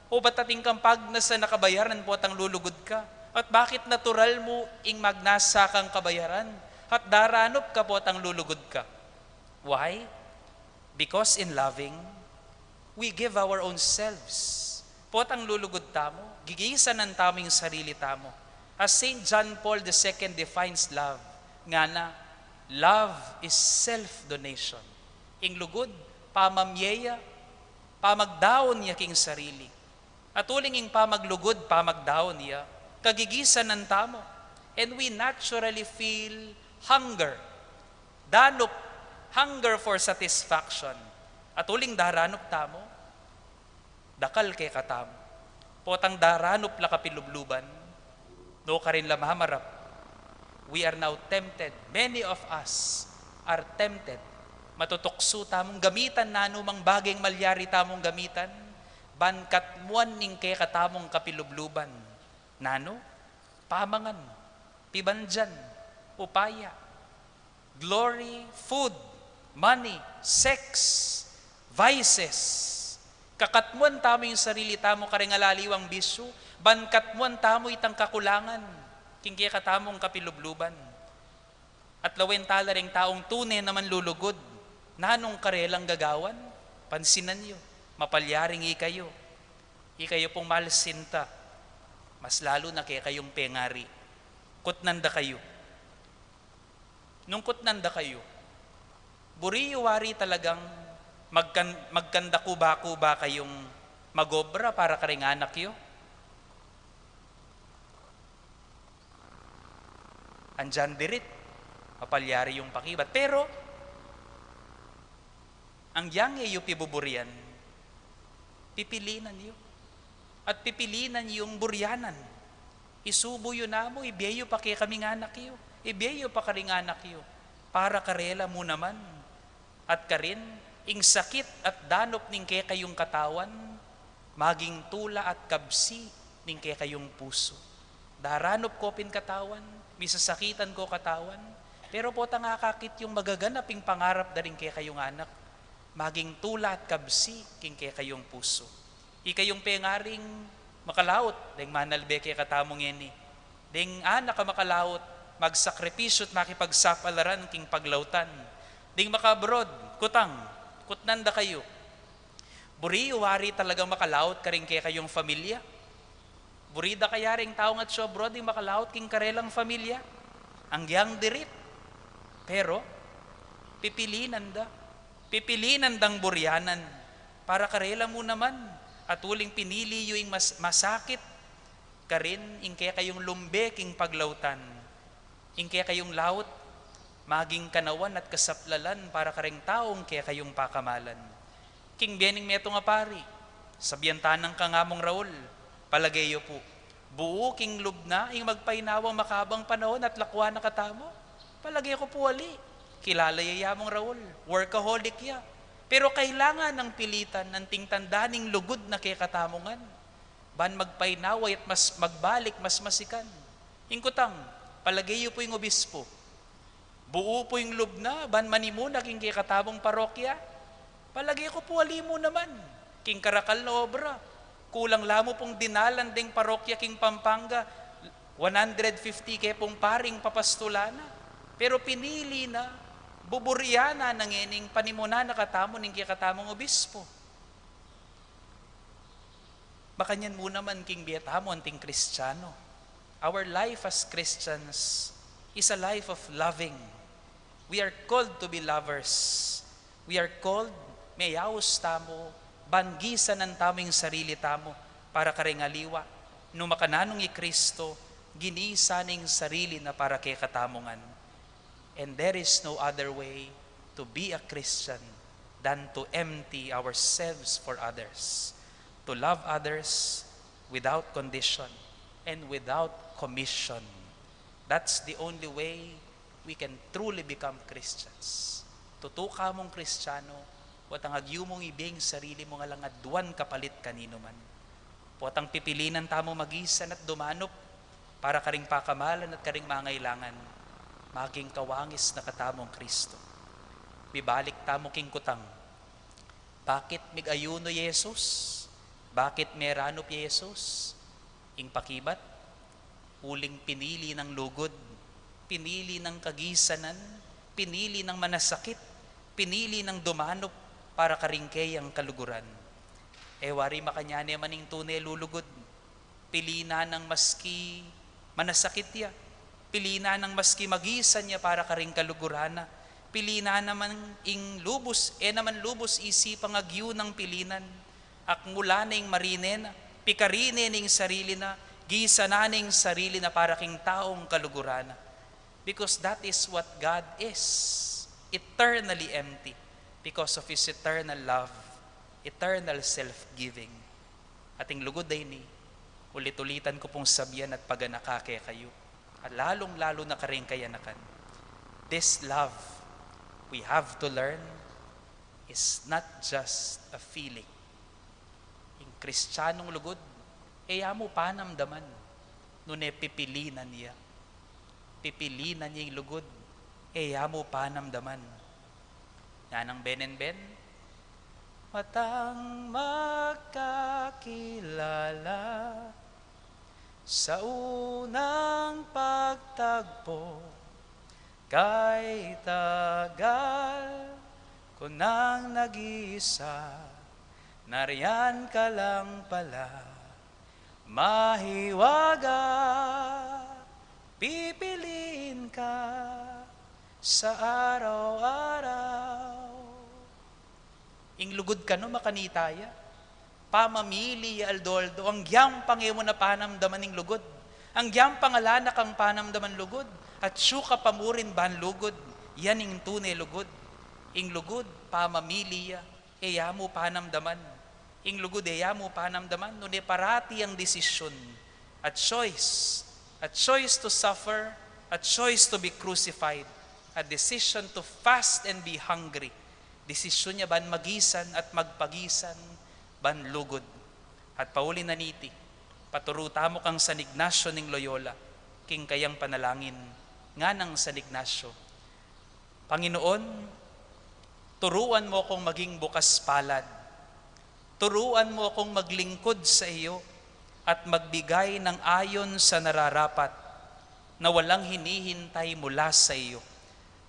O ba't atin kang pagnasan a kabayaran potang lulugud ka? At bakit natural mu ing magnasa kang kabayaran? At daranup ka potang lulugud ka. Why? Because in loving, we give our own selves. Potang lulugud tamu, gigisanan tamu ing sarili tamu. As Saint John Paul the Second defines love, ngana, "Love is self-donation." Ing lugud, pamamie ya, pamagdaun ya king sarili. At uling ing pamaglugud, pamagdaun ya, kagigisanan tamu. And we naturally feel hunger. Danup, hunger for satisfaction. At uling daranup tamu, dakal kekatamu. Potang daranup la kapilubluban, nukarin la mamarap. We are now tempted. Many of us are tempted Matutuksu tamung gamitan nanu mang bageng malyari tamung gamitan, ban katmuan ning kekatamung kapilubluban. Nanu? Pamangan, pibandian, upaya, glory, food, money, sex, vices. Kakatmuan tamu ing sarili tamu kareng alaliwang bisyu, ban katmuan tamu itang kakulangan king kekatamung kapilubluban. At lawen tala ring taung tune na manlulugud, nanung karelang gagawan? Pansinan yu, mapalyaring ikayu. Ikayu pung malsinta, mas lalu na kekayung pengari. Kutnan da kayu. Nung kutnan da kayu, buri yu wari talagang magkan-, magkandakuba-kuba kayung magobra para karing anak yu? Andiyan dirit, mapalyari yung pakibat. Pero, ang yang e yu pibuburian, pipilinan yu. At pipilinan yung burianan. Isubu yu namu, ibie yu pa kekaming anak yu. Ibie yu pa karing anak yu. Para karela mu naman. At karin, ing sakit at danup ning kekayung katawan, maging tula at kabsi ning kekayung pusu. Daranup ko pin katawan, misasakitan ko katawan, pero potang akakit yung magaganap ing pangarap da ring kekayung anak, maging tula at kabsi king kekayung pusu. Ikayung pengaring makalaut, deng manalbe kekatamu ngeni. Deng anak a makalaut, magsakripisyu at makipagsapalaran king paglautan. Deng maka-abroad, kutang, kutnan da kayu. Buri yu wari talagang makalaut karing kekayung familia? Buri da kaya ring taung atsu abroad ding makalaut king karelang familia? Anggiyang dirit. Pero, pipilinan da. Pipilinan dang burianan. Para karela mu naman. At uling pinili yu ing mas-, masakit. Karin, ing kekayung lumbe king paglautan. Ing kekayung laut, maging kanawan at kasaplalan para karing taung kekayung pakamalan. King bie ning metung a pari, sabian ta nang kang Among Raul, palage yu pu, buu king lub na ing magpainawang makabang panaun at lakwan na katamu? Palage ku pu ali. Kilala ya i Among Raul, workaholic ya. Pero kailangan nang pilitan anting tanda ning lugud na kekatamu ngan. Ban magpainawa at mas magbalik mas masikan. Ing kutang, palage yu pu ing obispu, buu pu ing lub na ban manimuna king kekatamung parokya? Palage ku pu ali mu naman, king karakal na obra. Kulang la mu pung dinalan deng parokya king Pampanga, one hundred fifty ke pung paring papastulan na. Pero pinili na, buburianan na ngening panimunan na katamu ning kekatamung obispu. Makanyan mu naman king bie tamu anting Kristiyanu. Our life as Christians is a life of loving. We are called to be lovers. We are called, meyaus tamu, ban gisanan tamu ing sarili tamu para karing aliwa. Nung makananu i Kristo, ginisan ne ing sarili na para kekatamu ngan. And there is no other way to be a Christian than to empty ourselves for others, to love others without condition and without commission. That's the only way we can truly become Christians. Tutu ka mung Kristiyanu, potang agyu mung ibie ing sarili mu alang aduan kapalit kaninuman. Potang pipilinan tamu magisan at dumanup para karing pakamalan at karing mangailangan, maging kawangis na katamung Kristo. Mibalik tamu king kutang. Bakit mig-ayuno i Jesus? Bakit meranup i Jesus? Ing pakibat, uling pinili nang lugud, pinili nang kagisanan, pinili nang manasakit, pinili nang dumanup para karing keyang kaluguran. E wari makanyan ne man ing tune lulugud. Pili na nang maski manasakit ya. Pili na nang maski magisan ya para karing kaluguran na. Pili na naman ing lubus, e naman lubus isipang agyu nang pilinan. Akmulan ne ing marine na, pikarine ne ing sarili na, gisanan ne ing sarili na para king taung kaluguran na. Because that is what God is, eternally empty because of His eternal love, eternal self-giving. At ing lugud a ini, ulit-ulitan ku pung sabian at paganaka kekayu, at lalung-lalu na karing kayanakan. This love, we have to learn is not just a feeling. Ing Kristiyanong lugud, e ya mu panamdaman, nune pipilinan ya. Pipilinan ya ing lugud, e ya mu panamdaman. Nganang benenben, matang magkakilala sa unang pagtagpo, kay tagal ko nang nag-iisa, nariyan ka lang pala. Mahiwaga, pipiliin ka sa araw-araw. Ing lugud kanu makanita ya. Pamamili ya aldo-aldo. Agyang pang e mu na panamdaman ing lugud. Agyang pang ala na kang panamdaman lugud. At siyu ka pa murin ban lugud. Yan ing tune lugud. Ing lugud, pamamili ya. E ya mu panamdaman. Ing lugud e ya mu panamdaman. Nune parati yang desisyun. A choice. A choice to suffer. A choice to be crucified. A decision to fast and be hungry. Desisyun ya ban magisan at magpagisan ban lugud. At pauli na niti, paturu tamu kang San Ignacio ning Loyola, king kayang panalangin, nganang San Ignacio, Panginoon, turuan mo akong maging bukas palad. Turuan mo akong maglingkod sa iyo at magbigay ng ayon sa nararapat na walang hinihintay mula sa iyo,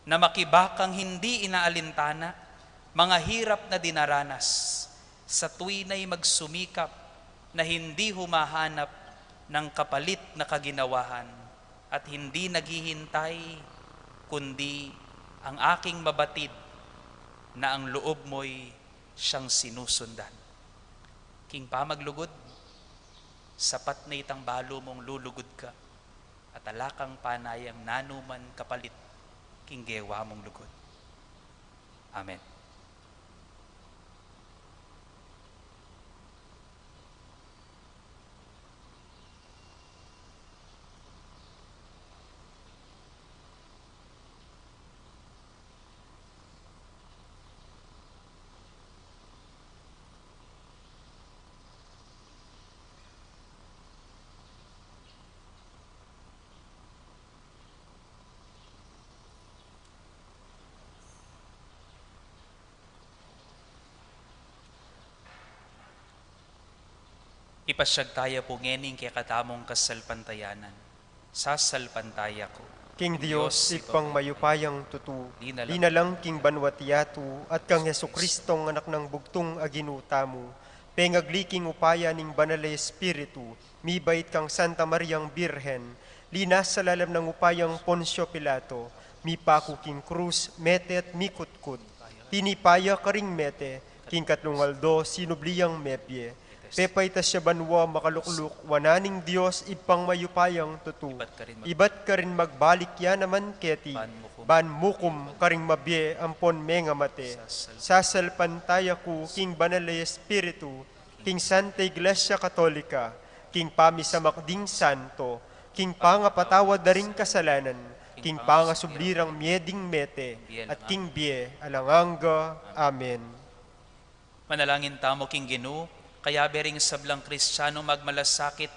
na makibakang hindi inaalintana, mga hirap na dinaranas, sa tuwina'y magsumikap na hindi humahanap ng kapalit na kaginawahan at hindi naghihintay, kundi ang aking mabatid na ang loob mo'y siyang sinusundan. King pamaglugud, sapat na itang balu mong lulugud ka at ala kang panayang nanuman kapalit king gewa mong lugud. Amen. Ipasyag taya pu ngening kekatamung kasalpantayanan. Sasalpantaya ku king Dios, Ibpang mayupayang tutu, linalang king banwa't yatu, at kang Jesucristong Anak nang bugtung a Ginu tamu, pengagli king upaya ning Banal a Espiritu, mibait kang Santa Mariang Birhen, linas sa lalam nang upayang Poncio Pilato, mipaku king krus, mete at mikutkud. Tinipa ya karing mete, king katlung aldo sinubli yang mebie. Pepaitas ya banua, makalukluk wanan ning Dios Ibpang mayupayang tutu. Ibat karin magbalik ya naman keti, ban mukum karing mabie ampon mengamate. Sasalpantaya ku king Banal a Espiritu, king Santa Iglesia Katolika, king pamisamak ding santo, king pangapatawad da ring kasalanan, king pangasubli rang mie ding mete, at king bie alang angga. Amen. Manalangin tamu king Ginu, kayabe ring sablang Kristiano magmalasakit,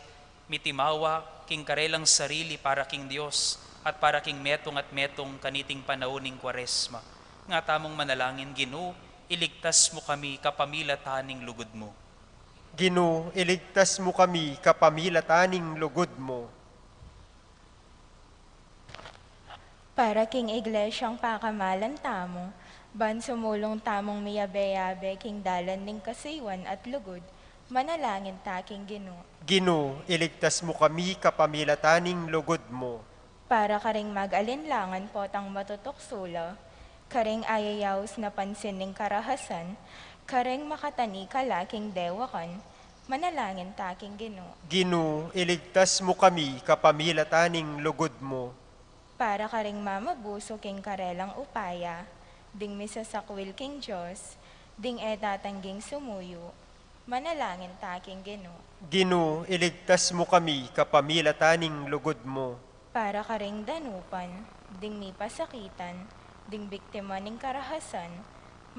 mitimawa king karelang sarili para king Dios at para king metung at metung kaniting panaun ning Kuaresma. Nga tamung manalangin, Ginu, iligtas mu kami kapamilatan ning lugud mu. Ginu, iligtas mu kami kapamilatan ning lugud mu. Para king iglesyang pakamalan tamu, ban sumulung tamung miyabe-yabe king dalan ning kasuyuan at lugud, manalangin ta king Ginu. Ginu, iligtas mu kami kapamilatan ning lugud mu. Para karing mag-alinlangan potang matutukso la, karing ayayaus na pansin ning karahasan, karing makatanikala king dewakan, manalangin ta king Ginu. Ginu, iligtas mu kami kapamilatan ning lugud mu. Para karing mamabusu king karelang upaya, ding misasakwil king Dios, ding e tatangging sumuyu, manalangin ta king Ginu. Ginu, iligtas mu kami kapamilatan ning lugud mu. Para karing danupan, ding mipasakitan, ding biktima ning karahasan,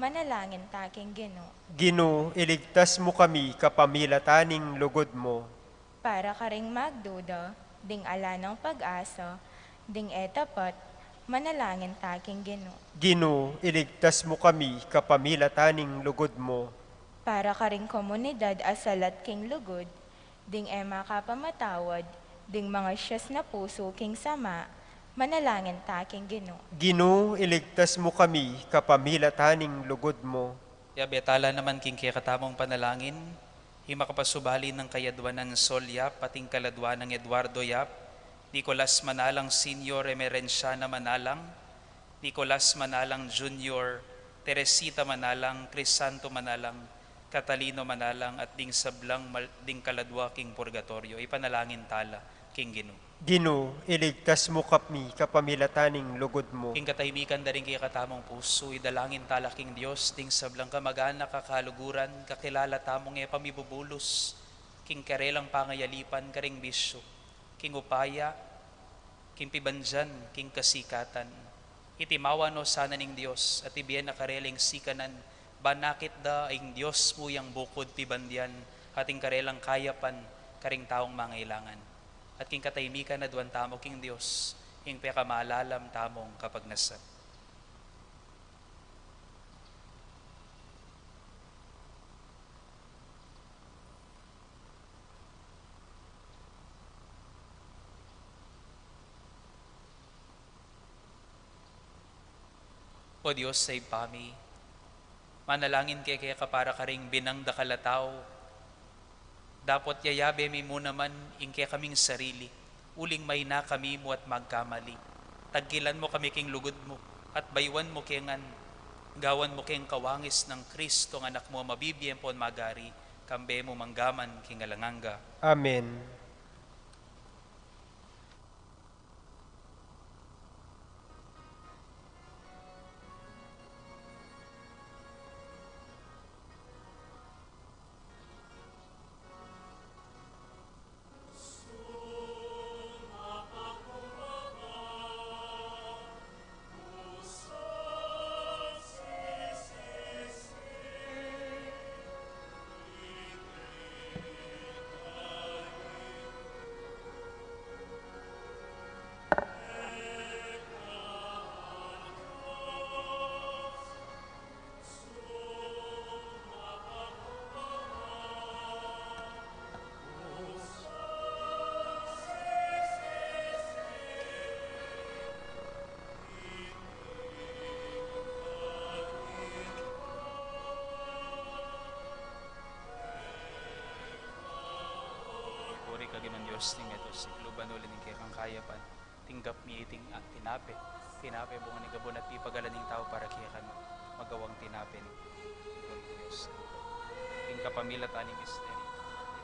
Manalangin ta king Ginu. Ginu, iligtas mu kami kapamilatan ning lugud mu. Para karing magduda, ding ala nang pag-asa, ding e tapat, manalangin ta king Ginu. Ginu, iligtas mu kami kapamilatan ning lugud mu. Para karing komunidad a salat king lugud, ding e makapamatawad, ding mangasias na pusu king sama, manalangin ta king Ginu. Ginu, iligtas mu kami kapamilatan ning lugud mu. Yabe tala naman king kekatamung panalangin, ing makapasubali nang kay Aduan Ansol Yap, at ing kaladua nang Eduardo Yap, Nicolas Manalang Senior, Emerenciana Manalang, Nicolas Manalang Junior, Teresita Manalang, Crisanto Manalang, Catalino Manalang, at ding sablang mal-, ding kaladua king purgatoryo, ipanalangin tala king Ginu. Ginu, iligtas mu kami kapamilatan ning lugud mu. King katahimikan da ring kekatamung pusu, idalangin tala king Dios ding sablang kamag-anak a kaluguran, kakilala tamung e pa mibubulus king karelang pangayalipan karing bisyu, king upaya, king pibandian, king kasikatan. Iti mawa no sana ning Dios, at ibie na karela ing sikanan, ban akit da ing Dios mu yang bukud pibandian, at ing karelang kayapan karing taung mangailangan. At king katahimikan aduan tamu king Dios ing pekamalalam tamung kapagnasan. O Dios a Ibpa mi, manalangin kami keka para karing binang dakal a tau, dapot yayabe mi mu naman ing kekaming sarili, uling maina kami mu at magkamali. Tagkilan mu kami king lugud mu, at bayuan mu kami ngan, gawan mu keng kawangis nang Kristong Anak mu a mabibie ampon magari, kambe mu mangga man king alang angga. Amen. Puri ka Ginung Dios ning meto sikluban, uli ning kekang kayapan. Tinggap mi iting, ah, tinape. Tinape bunga ning gabun at pipagalan ning tau para kekami. Magawang tinape ning Dios. Ing kapamilatan ning misteryu,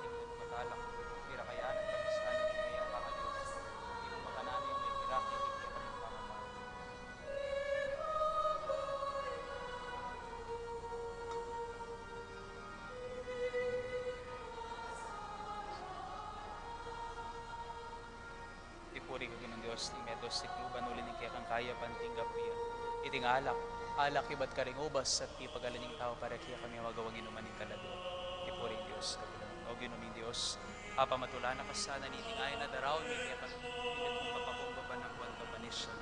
iting matalang, pirakayanan kami sa ning kayang pangadios. Ing makananu yang may kiraki, ing kekami pangapal. Ipuri ka Ginung Dios ning meto sikluban, uli ning kekang kayapan tinggap mi ya iting alak. Alak ibat karing ubas at pipagalan ning tau para kekami magawang inuman ning kaladua. Ipuri ing Dios, kapila. O Ginu ming Dios, apamatula na ka sana niting ain a daraun mi kekami, ibat mung kapakumbaba nang buwan kapanisian.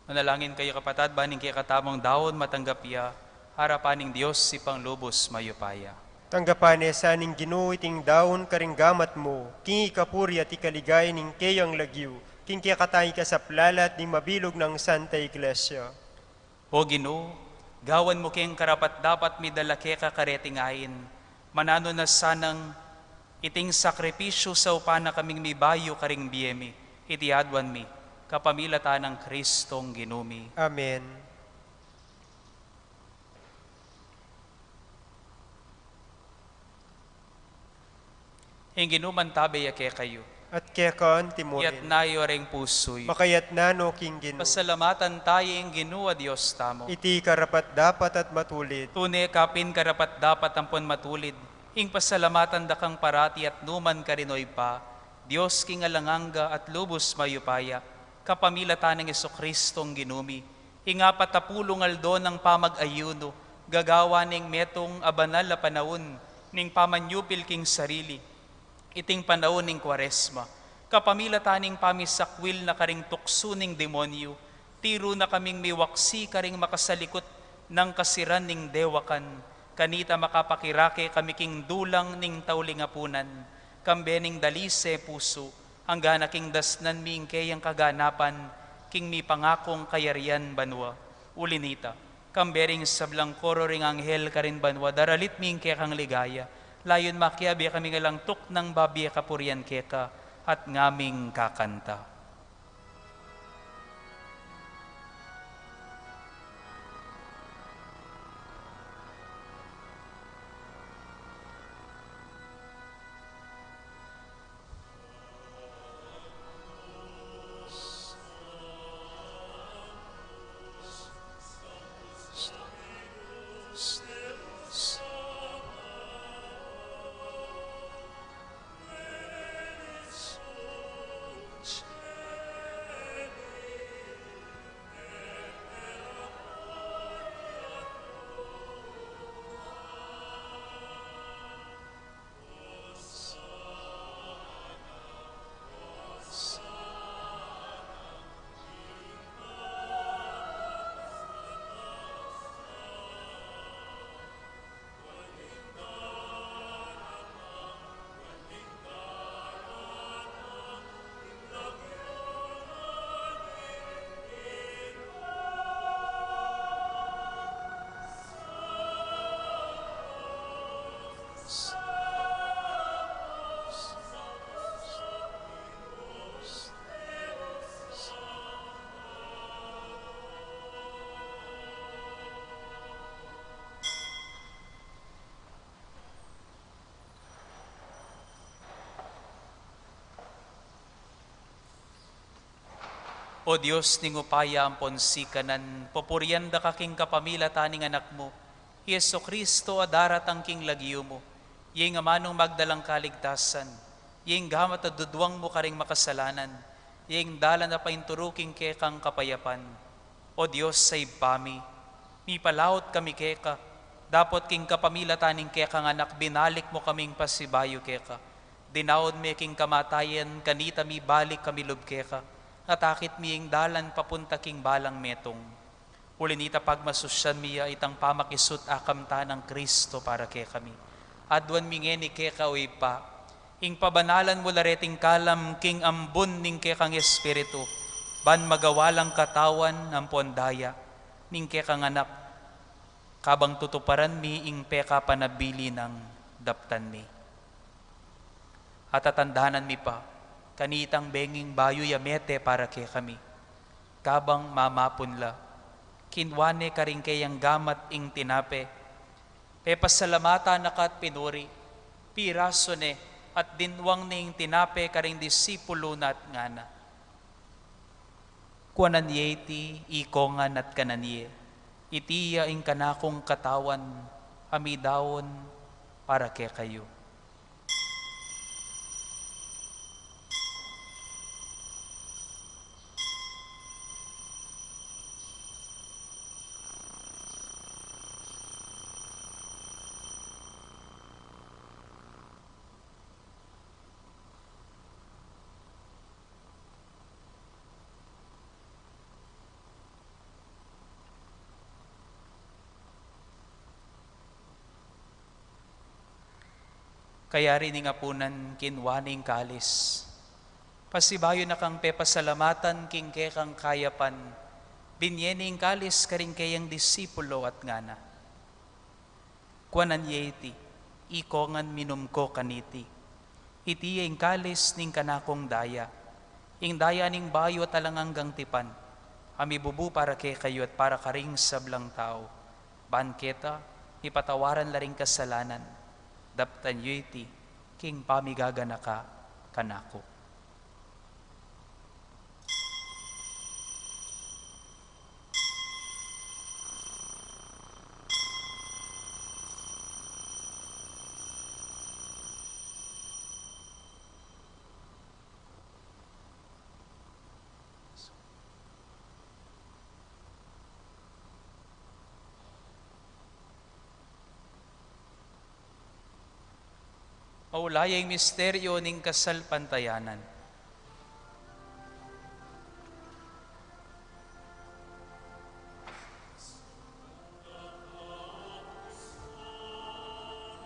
Manalangin kayu, kapatad, ban ing kekatamung daun matanggap ya arapan ning Dios Ibpang lubus mayupaya. Tanggapan ne sa ning Ginu iting daun karing gamat mu, king ikapuri at ikaligaya ning keyang lagyu, king kekatang ikasaplalat ning mabilug nang Santa Iglesia. O Ginu, gawan mu keng karapat-dapat midala keka kareting ain, mananu na sanang iting sakripisyu saupan na kaming mibayu karing bie mi, iti aduan mi, kapamilatan nang Kristong Ginu mi. Amen. Ing Ginu mantabe ya kekayu. At keka anti mu rin. Iyatas yu ring pusu yu. Makayatas no king Ginu. Pasalamatan taya ing Ginu a Dios tamu. Iti karapat-dapat at matulid. Tune kapin karapat-dapat ampon matulid ing pasalamatan da kang parati at nukarin man, O Ibpa, Dios king alang angga at lubus mayupaya, kapamilatan nang Jesukristong Ginu mi. Ing apat a pulung aldo nang pamag-ayunu, gagawan ning metung a banal a panaun ning pamanyupil king sarili, iting panaun ning Kuaresma. Kapamilatan ning pamisakwil na karing tuksu ning demonyu, tiru na kaming miwaksi karing makasalikut nang kasiran ning dewakan, kanita makapakirake kami king dulang ning tauling apunan, kambe ning dalise pusu, anggana king dasnan mi ing keyang kaganapan king mipangakung kayarian banua. Uli nita, kambe ring sablang koro ring anghel karin banua, daralit mi ing kekang ligaya, layun makiabe kaming alang tuknang babie kapurian keka at ngaming kakanta. O Dios ning upaya ampon sikanan, pupurian da ka king kapamilatan ning Anak mu, i Jesucristo, a daratang king lagyu mu, ya ing amanung magdalang kaligtasan, ya ing gamat a duduang mu karing makasalanan, ya ing dalan a painturu king kekang kapayapan. O Dios a Ibpa mi, mipalaut kami keka, dapot king kapamilatan ning kekang Anak binalik mu kaming pasibayu keka. Dinaun me king kamatayan, kanita mibalik kami lub keka, at akit mi ing dalan papunta king balang metung. Uli nita pagmasusyan mi ya itang pamakisut a kamtan nang Kristo para kekami. Aduan mi ngeni keka, o Ibpa, ing pabanalan mu la reting kalam king ambun ning kekang Espiritu, ban magawa lang katawan ampon daya ning kekang Anak, kabang tutuparan mi ing pekapanabili nang daptan mi. At tatandanan mi pa, kanitang benging bayu ya mete para kekami, kabang mamapun la, kinua ne karing keyang gamat ing tinape, pepasalamatan na ka at pinuri, pirasu ne, at dinwang ne ing tinape karing disipulu na at ngana: Kuanan ye iti, ikongan at kanan ye. Iti ya ing kanakung katawan a midaun para kekayu. Kayari ning apunan, kinua ne ing kalis. Pasibayu na kang pepasalamatan king kekang kayapan, binye ne ing kalis karing keyang disipulo at ngana: Kuanan ye iti, ikongan minum ko kaniti. Iti ya ing kalis ning kanakung daya, ing daya ning bayu at alang anggang tipan, a mibubu para kekayu at para karing sablang tau. Ban keta, mipatawaran la ring kasalanan. Daptan yu iti king pamigaganaka kanaku. Maulayi ing misteryo ning kasalpantayanan.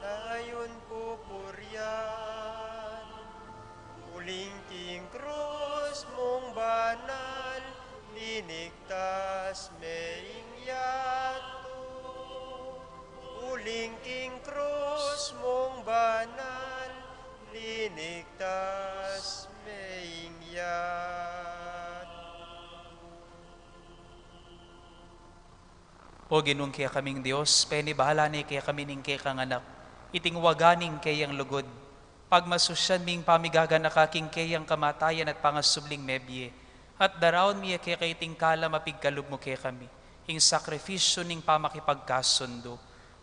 Layun pupurian, uling king krus mung banal, linigtas me ing yatu. Uling king krus mung banal, linigtas me ing yatu. O Ginung kekaming Dios, penibala ne kekami ning kekang Anak iting waga ning keyang lugud. Pagmasusyan ming pamigaganaka king keyang kamatayan at pangasubling mebie, at daraun mi ya keka iting kalam a pigkalub mu kekami, ing sakrifisyu ning pamakipagkasundu.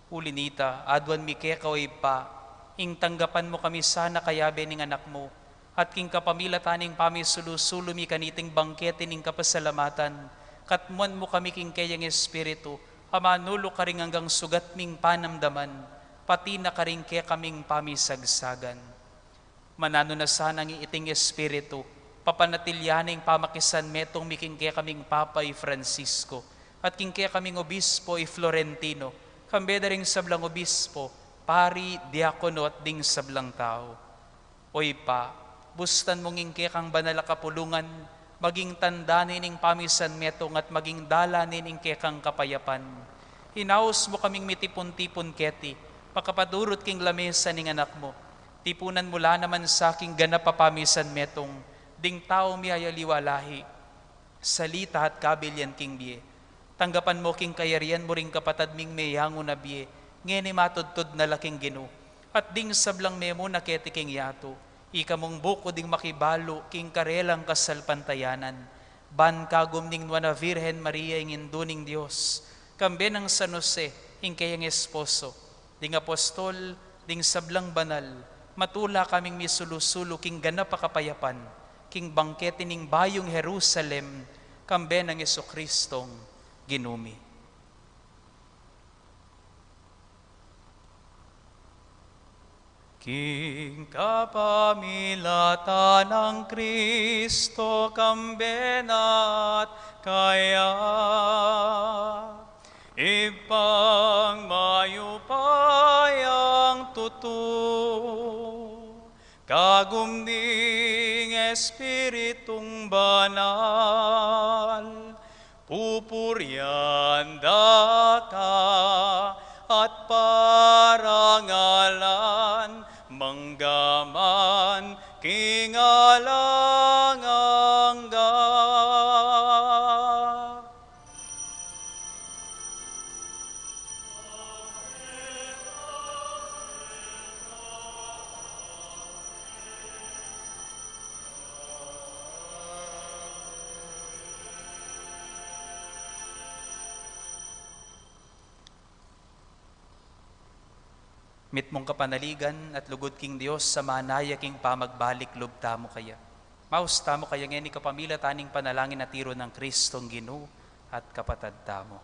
Uli nita, aduan mi keka, o Ibpa, ing tanggapan mu kami sana kayabe ning Anak mu, at king kapamilatan ning pamisulu-sulu mi kaniting bangkete ning kapasalamatan, katmuan mu kami king keyang Espiritu, a manulu karing anggang sugat ming panamdaman, pati na karing kekaming pamisagsagan. Mananu na sana ngan iting Espiritu, papanatilian ne ing pamakisanmetung mi king kekaming Papa i Francisco, at king kekaming Obispo i Florentino, kambe da ring sablang obispo, pari, diakono, at ding sablang tau. O Ibpa, bustan mung ing kekang banal a kapulungan maging tanda ne ning pamisanmetung at maging dalan ne ning kekang kapayapan. Inaus mu kaming mitipun-tipun keti, pakapadurut king lamesa ning Anak mu. Tipunan mu la naman sa king ganap a pamisanmetung ding tau miyayaliwa lahi, salita at kabilian king bie. Tanggapan mu king kayarian mu ring kapatad ming meyangu na bie, ngeni matudtud na la king Ginu. At ding sablang memuna keti king yatu, ika mung buku ding makibalu king karelang kasalpantayanan. Ban kagum ning Nuan a Virgen Maria, ing Indu ning Dios, kambe nang San Jose, ing keyang esposo, ding apostol, ding sablang banal, matula kaming misulu-sulu king ganap a kapayapan, king bangkete ning bayung Jerusalem, kambe nang Jesucristong Ginu mi. King kapamilatan nang Kristo, kambe na at kaya, Ibpang mayupayang tutu, kagum ning Espiritung Banal, pupurian da ka at parangalan manggaman king alang angga. Mitmung kapanaligan at lugud king Dios a manaya king pamagbalik lub tamu kaya. Maus tamu kaya ngeni kapamilatan ning panalangin a tiru nang Kristong Ginu at kapatad tamu.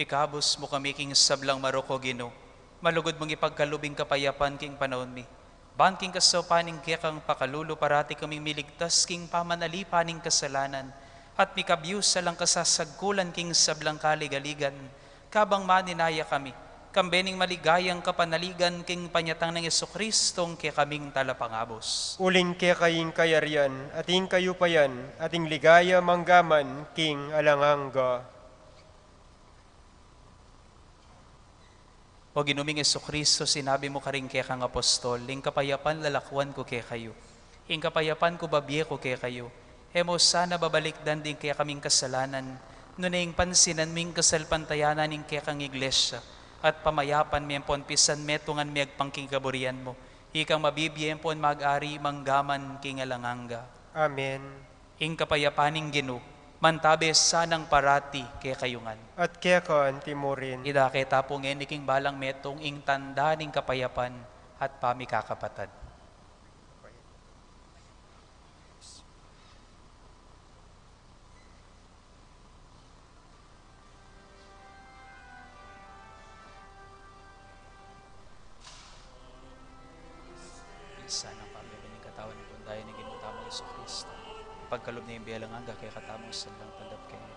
Ikabus mu kami king sablang marok, O Ginu. Malugud mung ipagkalub ing kapayapan king panaun mi. Ban king kasaupan ning kekang pakalulu, parati kaming miligtas king pamanalipan ning kasalanan, at mikabius alang kasasagkulan king sablang kaligaligan, kabang maninaya kami, kambe ning maligayang kapanaligan king panyatang nang Jesucristo, ing kekaming Talapangabus. Uling keka ing kayarian, at ing kayupayan, at ing ligaya manggaman king alang angga. O Ginu ming Jesucristo, sinabi mu karing kekang apostol, "Ing kapayapan lalakuan ku kekayu, ing kapayapan ku babie ku kekayu." E mu sana babalikdan ding kekaming kasalanan, nune ing pansinan mu ing kasalpantayanan ning kekang Iglesia, at pamayapan me ampon pisan metungan me agpang king kaburian mu, ikang mabibie ampon mag-ari manggaman king alang angga. Amen. Ing kapayapan ning Ginu mantabe sanang parati kekayu ngan. At keka anti mu rin. Idake tamu ngeni king balang metung ing tanda ning kapayapan at pamikakapatad. Sanang pamyabe ning katawan ampon daya ning Ginu tamung Jesucristo, pagkalub na ing bie alang angga kekatamung sablang tanggap keni.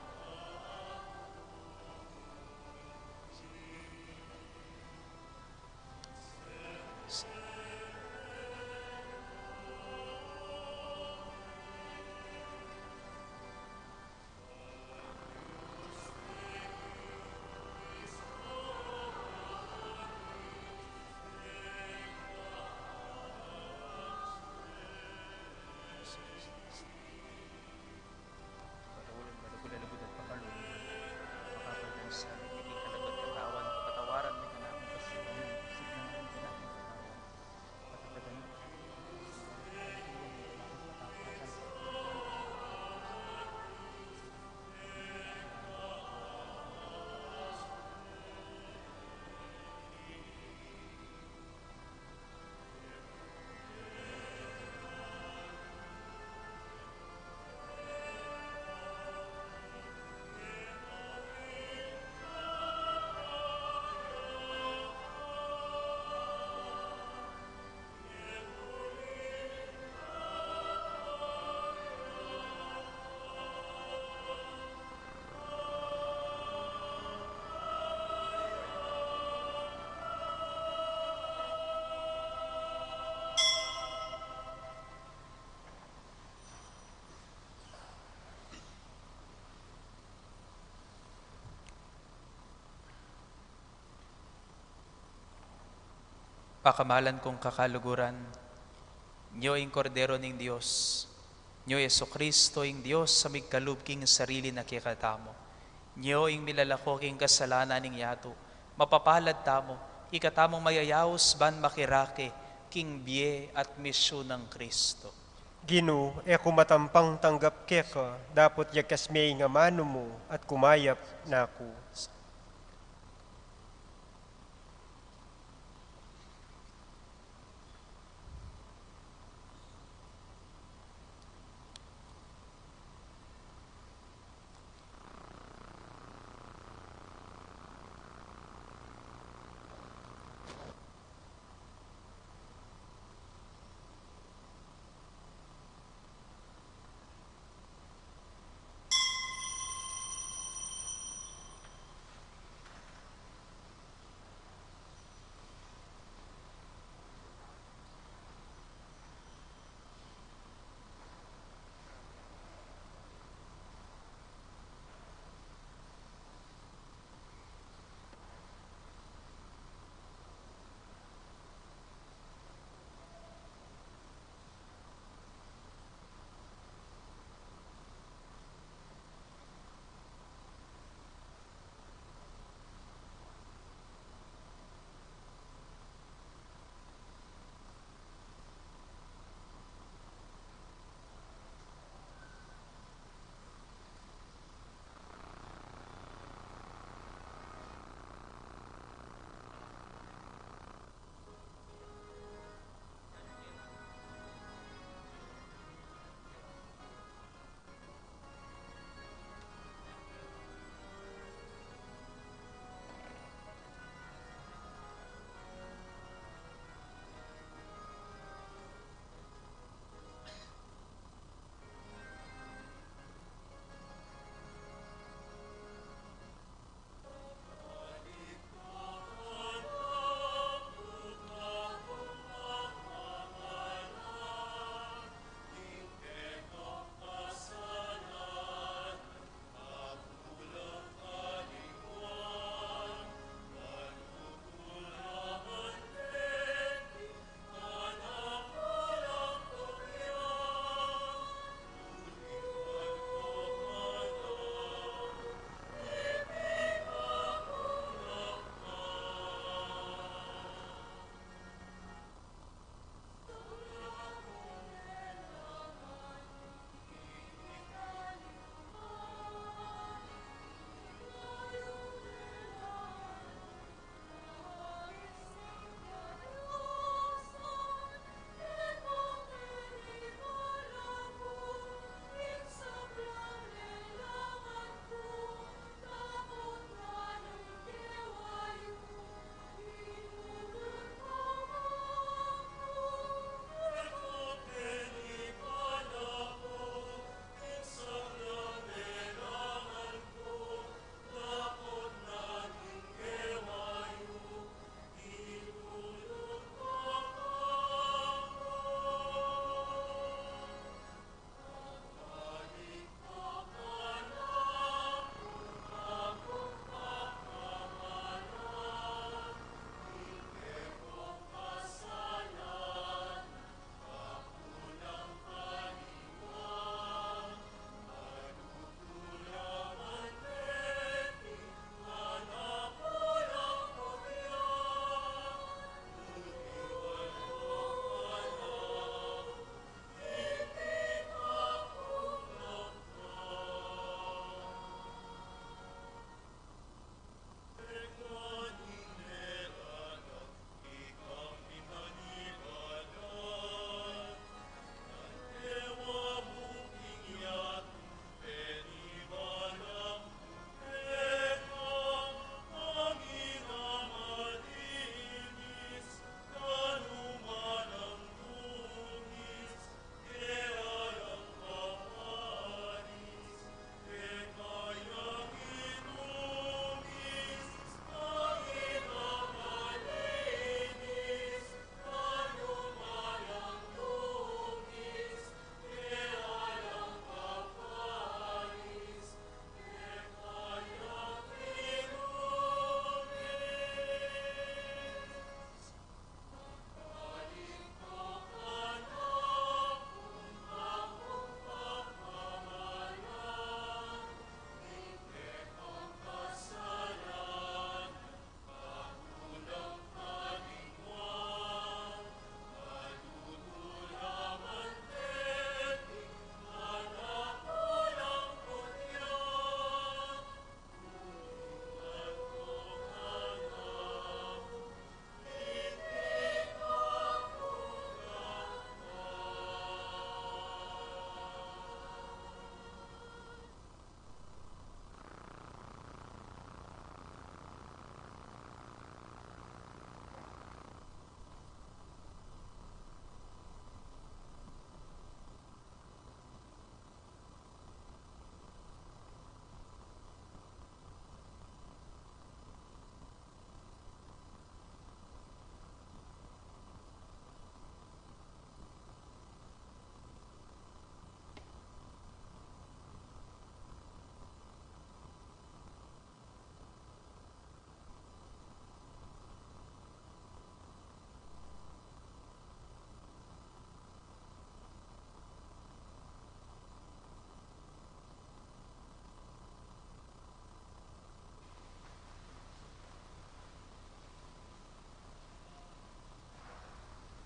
Pakamalan kung kakaluguran, nyo ing Kordero ning Dios, nyo Jesucristo, ing Dios a migkalub king sarili na kekatamu, nyo ing milalako king kasalanan ning yatu, mapapalad tamu, ikatamung mayayaus ban makirake king bie at misyun nang Cristo. Ginu, e ku matampang tanggap keka, dapot yakas me ing amanu mu at kumayap na ku.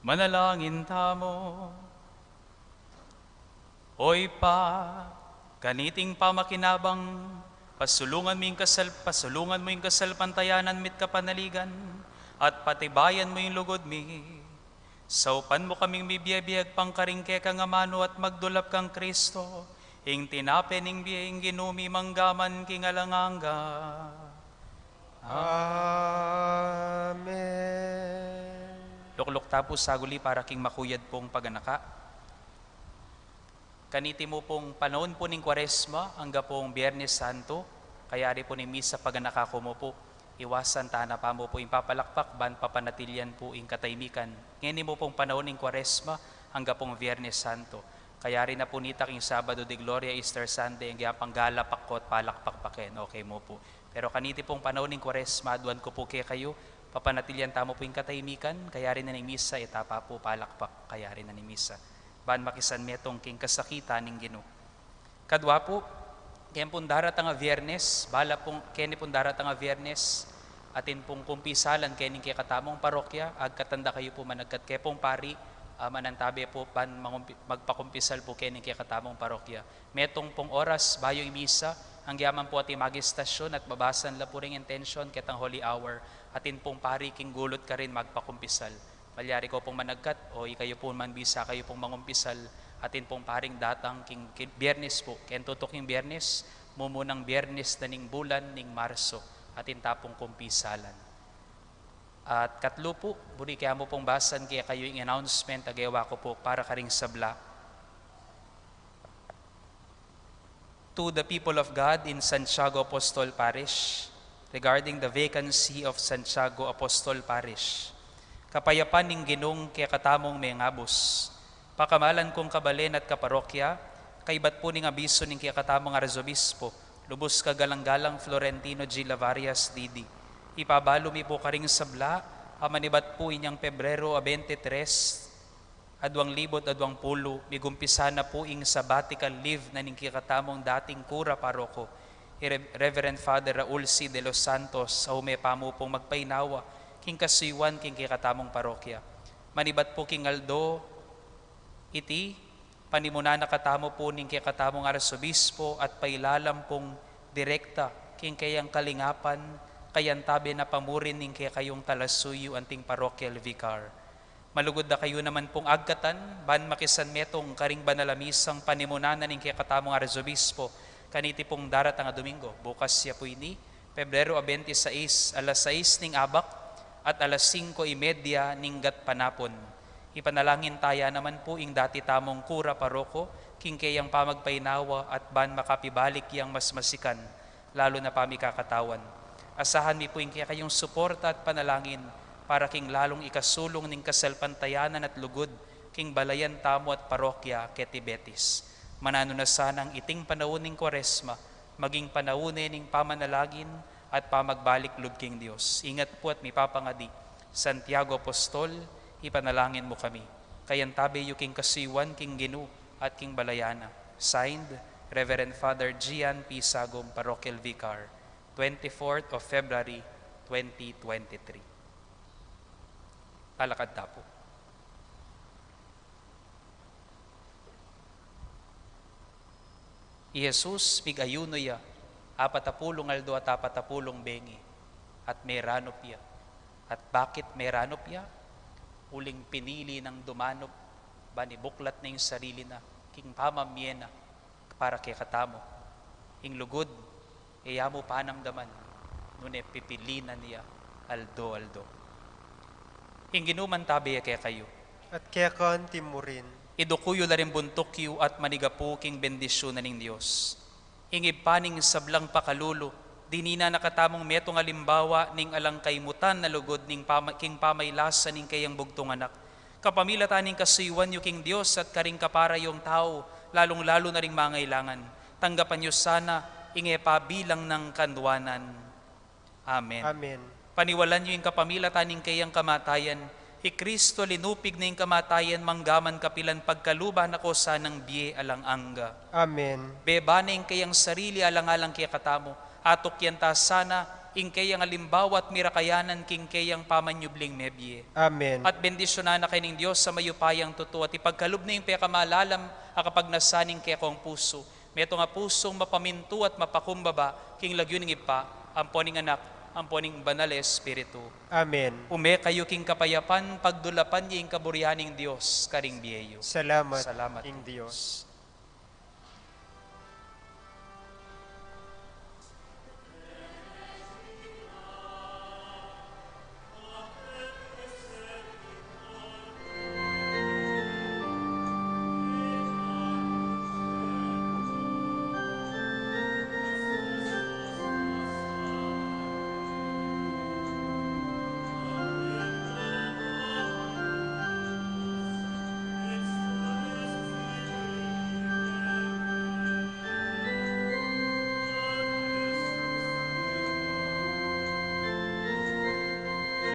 Manalangin tamu. O Ibpa, kaniting pamakinabang, pasulungan mu ing kasal-, pasulungan mu ing kasalpantayanan mi't kapanaligan, at patibayan mu ing lugud mi. Saupan mu kaming mibie-bie agpang karing keka ngan amanu at magdulap kang Kristo, ing tinape ning bie, ing Ginu mi mangga man king alang angga. Amen. Lukluk ta pu saguli para king makuyad pung paganaka. Kaniti mu pung panaun pu ning Kuaresma, angga pung Biernes Santo, kayari pu ning misa paganaka ku mu pu, iwasan ta na pa mu pu ing papalakpak, ban papanatilian pu ing katahimikan. Ngeni mu pung panaun ning Kuaresma, angga pung Biernes Santo. Kayari na pu nita king Sabado de Gloria, Easter Sunday, angga pang galapak ku at palakpak pa ken, okay mu pu. Pero kaniti pung panaun ning Kuaresma, aduan ku pu kekayu, papanatilian tamu pu ing katahimikan, kayari na ning misa, e ta pa pu palakpak, kayari na ning misa. Ban makisan metung king kasakitan ning Ginu. Kadwa pu, keni pung daratang a Biernes, bala pung, keni pung daratang a Biernes, atin pung kumpisalan keni king kekatamung parokya, agkatan da kayu pu managkat keni pung pari, a, manantabe pu, ban mangumpi-, magpakumpisal pu keni king kekatamung parokya. Metung pung oras, bayu ing misa, angga man pu atin magistasyun at babasan la pu ring intention ketang Holy Hour, atin pung pari king gulut karin magpakumpisal. Malyari ko pung managkat, o ikayu pu man bisa kayu pung mangumpisal, atin pung paring datang king, king Biernes pu, keng tutuking Biernes, mumunang Biernes na ning bulan ning Marso, atin ta pung kumpisalan. At katlu pu, buri ke mu pung basan kekayu ing announcement a gewa ku pu para karing sabla. To the people of God in Santiago Apostol Parish, regarding the vacancy of Santiago Apostol Parish. Kapayapan ning Ginung kekatamung mengabus. Pakamalan kung kabalen at kaparokya, kaibat pu ning abisu ning kekatamung Arzobispo, lubus kagalang-galang Florentino G. Lavarias, D D. Ipabalu mi pu karing sabla, a manibat pu inyang Pebrero a twenty-three, aduang libu at aduang pulu, migumpisa na pu ing sabbatical leave na ning kekatamung dating kura paroko, i Re-, Reverend Father Raul C. De Los Santos, a ume pa mu pung magpainawa king kasuyuan king kekatamung parokya. Manibat pu king aldo iti, panimunan na katamu pu ning kekatamung Arsobispo at pailalam pung direkta king keyang kalingapan, kayantabe na pa mu rin ning kekayung talasuyu anting parochial vicar. Malugud da kayu naman pung agkatan, ban makisan metung karing banal a misang panimunan na ning kekatamung Arsobispo, kaniti pung daratang a Domingo, bukas ya pu ini, Pebrero a twenty-six, alas sais ning abak at alas singko y media ning gatpanapun. Ipanalangin ta ya naman pu ing dati tamung kura paroko, king keyang pamagpainawa at ban makapibalik yang mas masikan, lalu na pamikakatawan. Asahan mi pu ing kekayung suporta at panalangin para king lalung ikasulung ning kasalpantayanan at lugud king balayan tamu at parokya keti Betis. Mananu na sanang iting panaun ning Kuaresma maging panaun ne ning pamanalangin at pamagbalik lub king Dios. Ingat pu at mipapangadi, Santiago Apostol, ipanalangin mu kami. Kayantabe yu king kasuyuan king Ginu at king balayan na. Signed, Reverend Father Gian P. Sagum, Parochial Vicar, twenty-fourth of February, twenty twenty-three. Talakad ta pu. I Jesus, mig-ayunu ya, apatapulung aldo at apatapulung bengi, at meranup ya. At bakit meranup ya? Uling pinili nang dumanup, ban ibuklat na ing sarili na king pamamie na para kekatamu. Ing lugud, e ya mu panamdaman, nune pipilinan ya aldo-aldo. Ing Ginu mantabe ya kekayu. At keka anti mu rin. Iduku yu la ring buntuk yu at manigapu king bendisyun na ning Dios. Ing Ibpa ning sablang pakalulu, dinina na katamung metung alimbawa ning alang kaimutan a lugud ning pama-, king pamailasa ning keyang bugtung anak. Kapamilatan ning kasuyuan yu king Dios at karing kapara yung tau, lalung-lalu na ring mangailangan. Tanggapan yu sana ing e pa bilang nang kanduanan. Amen. Amen. Paniwalan yu ing kapamilatan ning keyang kamatayan, i Kristo linupig na ing kamatayan, manggaman kapilan pagkaluban na ko sanang bie alang angga. Amen. Beba na ing keyang sarili alang-alang kekatamu, atukyan ta sana ing keyang alimbawa at mirakayanan king keyang pamanyubling mebie. Amen. At bendisyunan na kayu ning Dios a mayupayang tutu at ipagkalub na ing pekamalalam a kapagnasan ning kekong pusu. Metung a pusung mapamintu at mapakumbaba king lagyu ning Ibpa, ampo ning Anak, ampo ning Banal a Espiritu. Amen. Ume kayu king kapayapan, pagdulapan ye ing kaburian ning Dios karing bie yu. Salamat, Salamat king Dios.